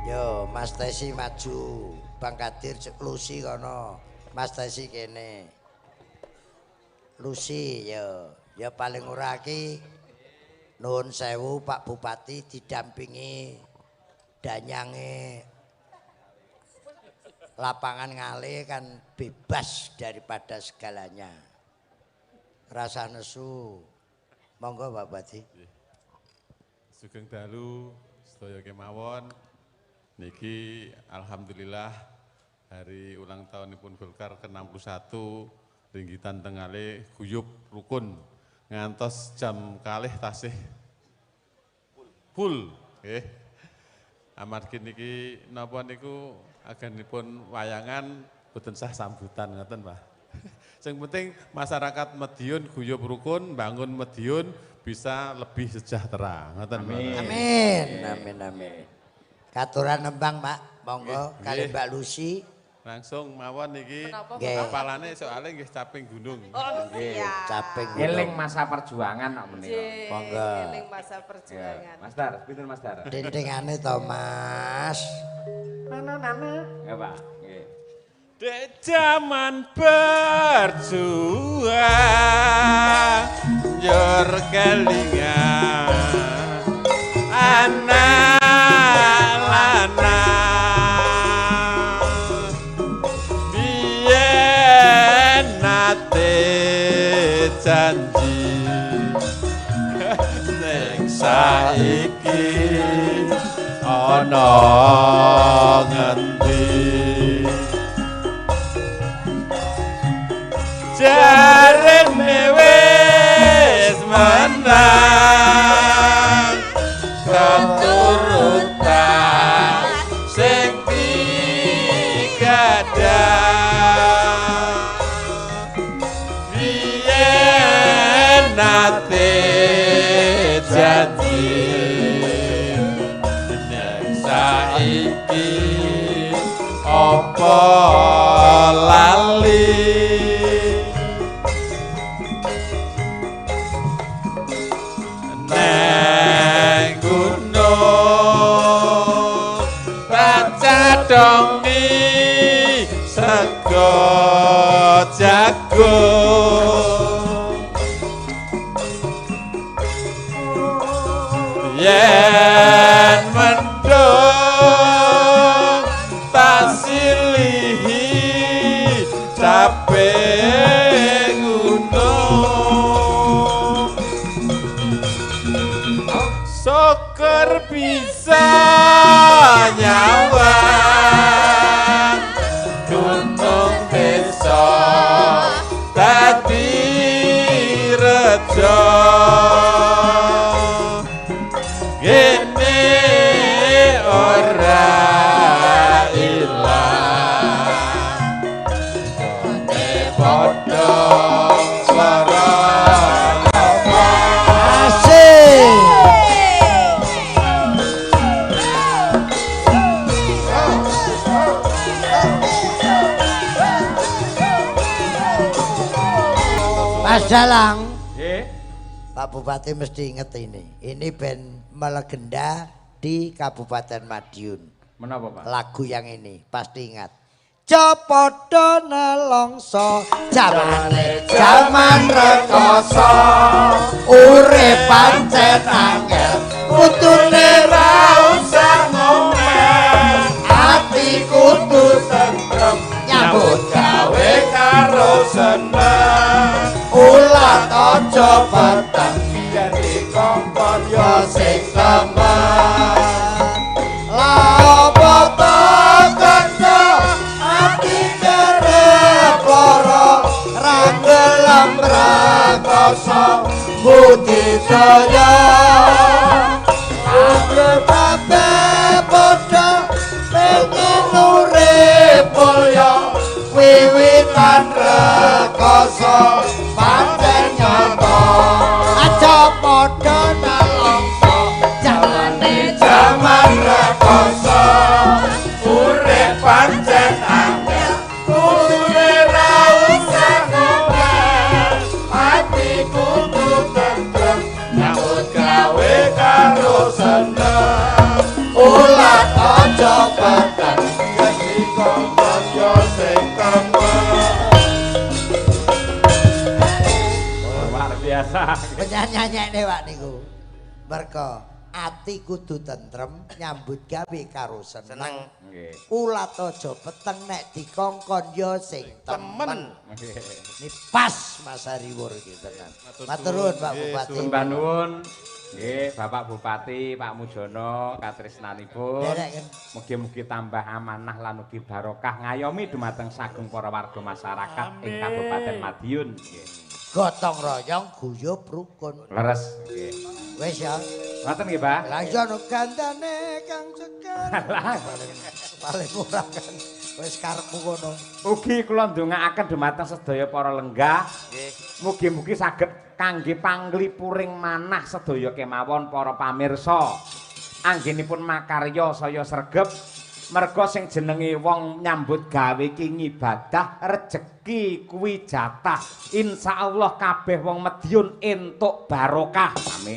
Yo, Mas Tesi maju, Bang Kadir Lusi kono, Mas Tesi kene. Lusi yo, ya paling ora iki nuwun sewu Pak Bupati didampingi danyange lapangan Ngale kan bebas daripada segalanya. Rasa nesu. Monggo Pak Bupati. Sugeng dalu sedaya kemawon. Niki alhamdulillah hari ulang tahunipun Golkar ke-61 Ringgitan Tengale guyub rukun ngantos jam kalih tasih full nggih. Amargi niki napa niku agenipun wayangan boten sah sambutan ngoten Pak. Sing penting masyarakat Madiun guyub rukun, bangun Madiun bisa lebih sejahtera ngoten. Amin. Amin. Amin amin. Katuran nembang Pak, monggo kali Mbak Lusi. Langsung mawon niki apalane soalnya nggih caping gunung. Oh, nggih, caping gunung. Eling masa perjuangan kok menika. Monggo. Eling masa perjuangan. Mas Dar, pinten Mas Dar? Dindingane to Mas. Nana-nana. Nggih Pak, nggih. Dek jaman berjuang njur kelingan anak lanang biyen nate janji ning saiki ana ngendi jarene wis menang keturutan sing digadang biyen nate janji ning saiki apa lali neng gunung cadongi sego jagung yen mendung tak silihi caping gunung syukur bisa nyawang gunung desa dadi rejo gene ora ilang gone padha lara. Asik. Mas Dalang, nggih. Pak Bupati mesti inget ini. Ini band melegenda di Kabupaten Madiun. Menapa, Pak? Lagu yang ini pasti ingat. Cepodo nelongso, jamane jaman rekoso, urip pancen angel, putune ra usah ngomel, ati kudu tentrem, nyambut gawe karo seneng. Ulat aja peteng, yen dikongkon ya sing temen. Lah apa to kanca ati kerep lara, ra Rekoso budidaya kabeh padha pengen urip mulya wiwitan rekoso pancen nyata aja padha nalongso jamane jaman rekoso urip pancen angel kudune ra usah ngomel ati kudu tentrem nyambut gawe karo seneng ulat aja peteng yen kongkon yo sing temen. Luar biasa. Penyanyi-nyanyine Pak niku. Mergo ati kudu tentrem nyambut gawe karo seneng. Nggih. Ulat aja peteng nek dikongkon ya sing temen. Nggih. Ini pas Mas Hariwur iki tenan. Matur nuwun Pak Bupati. Sembah nuwun. Nggih, Bapak Bupati, Pak Mujono katresnanipun. Derek kan. Mugi-mugi tambah amanah lan ugi barokah ngayomi dumateng sagung para warga masyarakat ing Kabupaten Madiun. Nggih. Gotong royong guyub rukun. Leres nggih. Wis ya. Ngoten nggih, Pak. Lah iya no gandane Kang Sekar. Paling ora kan wis karepmu kono. Ugi kula ndongaaken dumateng sedaya para lenggah. Nggih. Mugi-mugi saged kangge panglipuring manah sedaya kemawon para pamirsa. Anggenipun makarya saya sregep merga sing jenenge wong nyambut gawe iki ngibadah rejeki kuwi jatah. Insyaallah kabeh wong Madiun entuk barokah. Amin.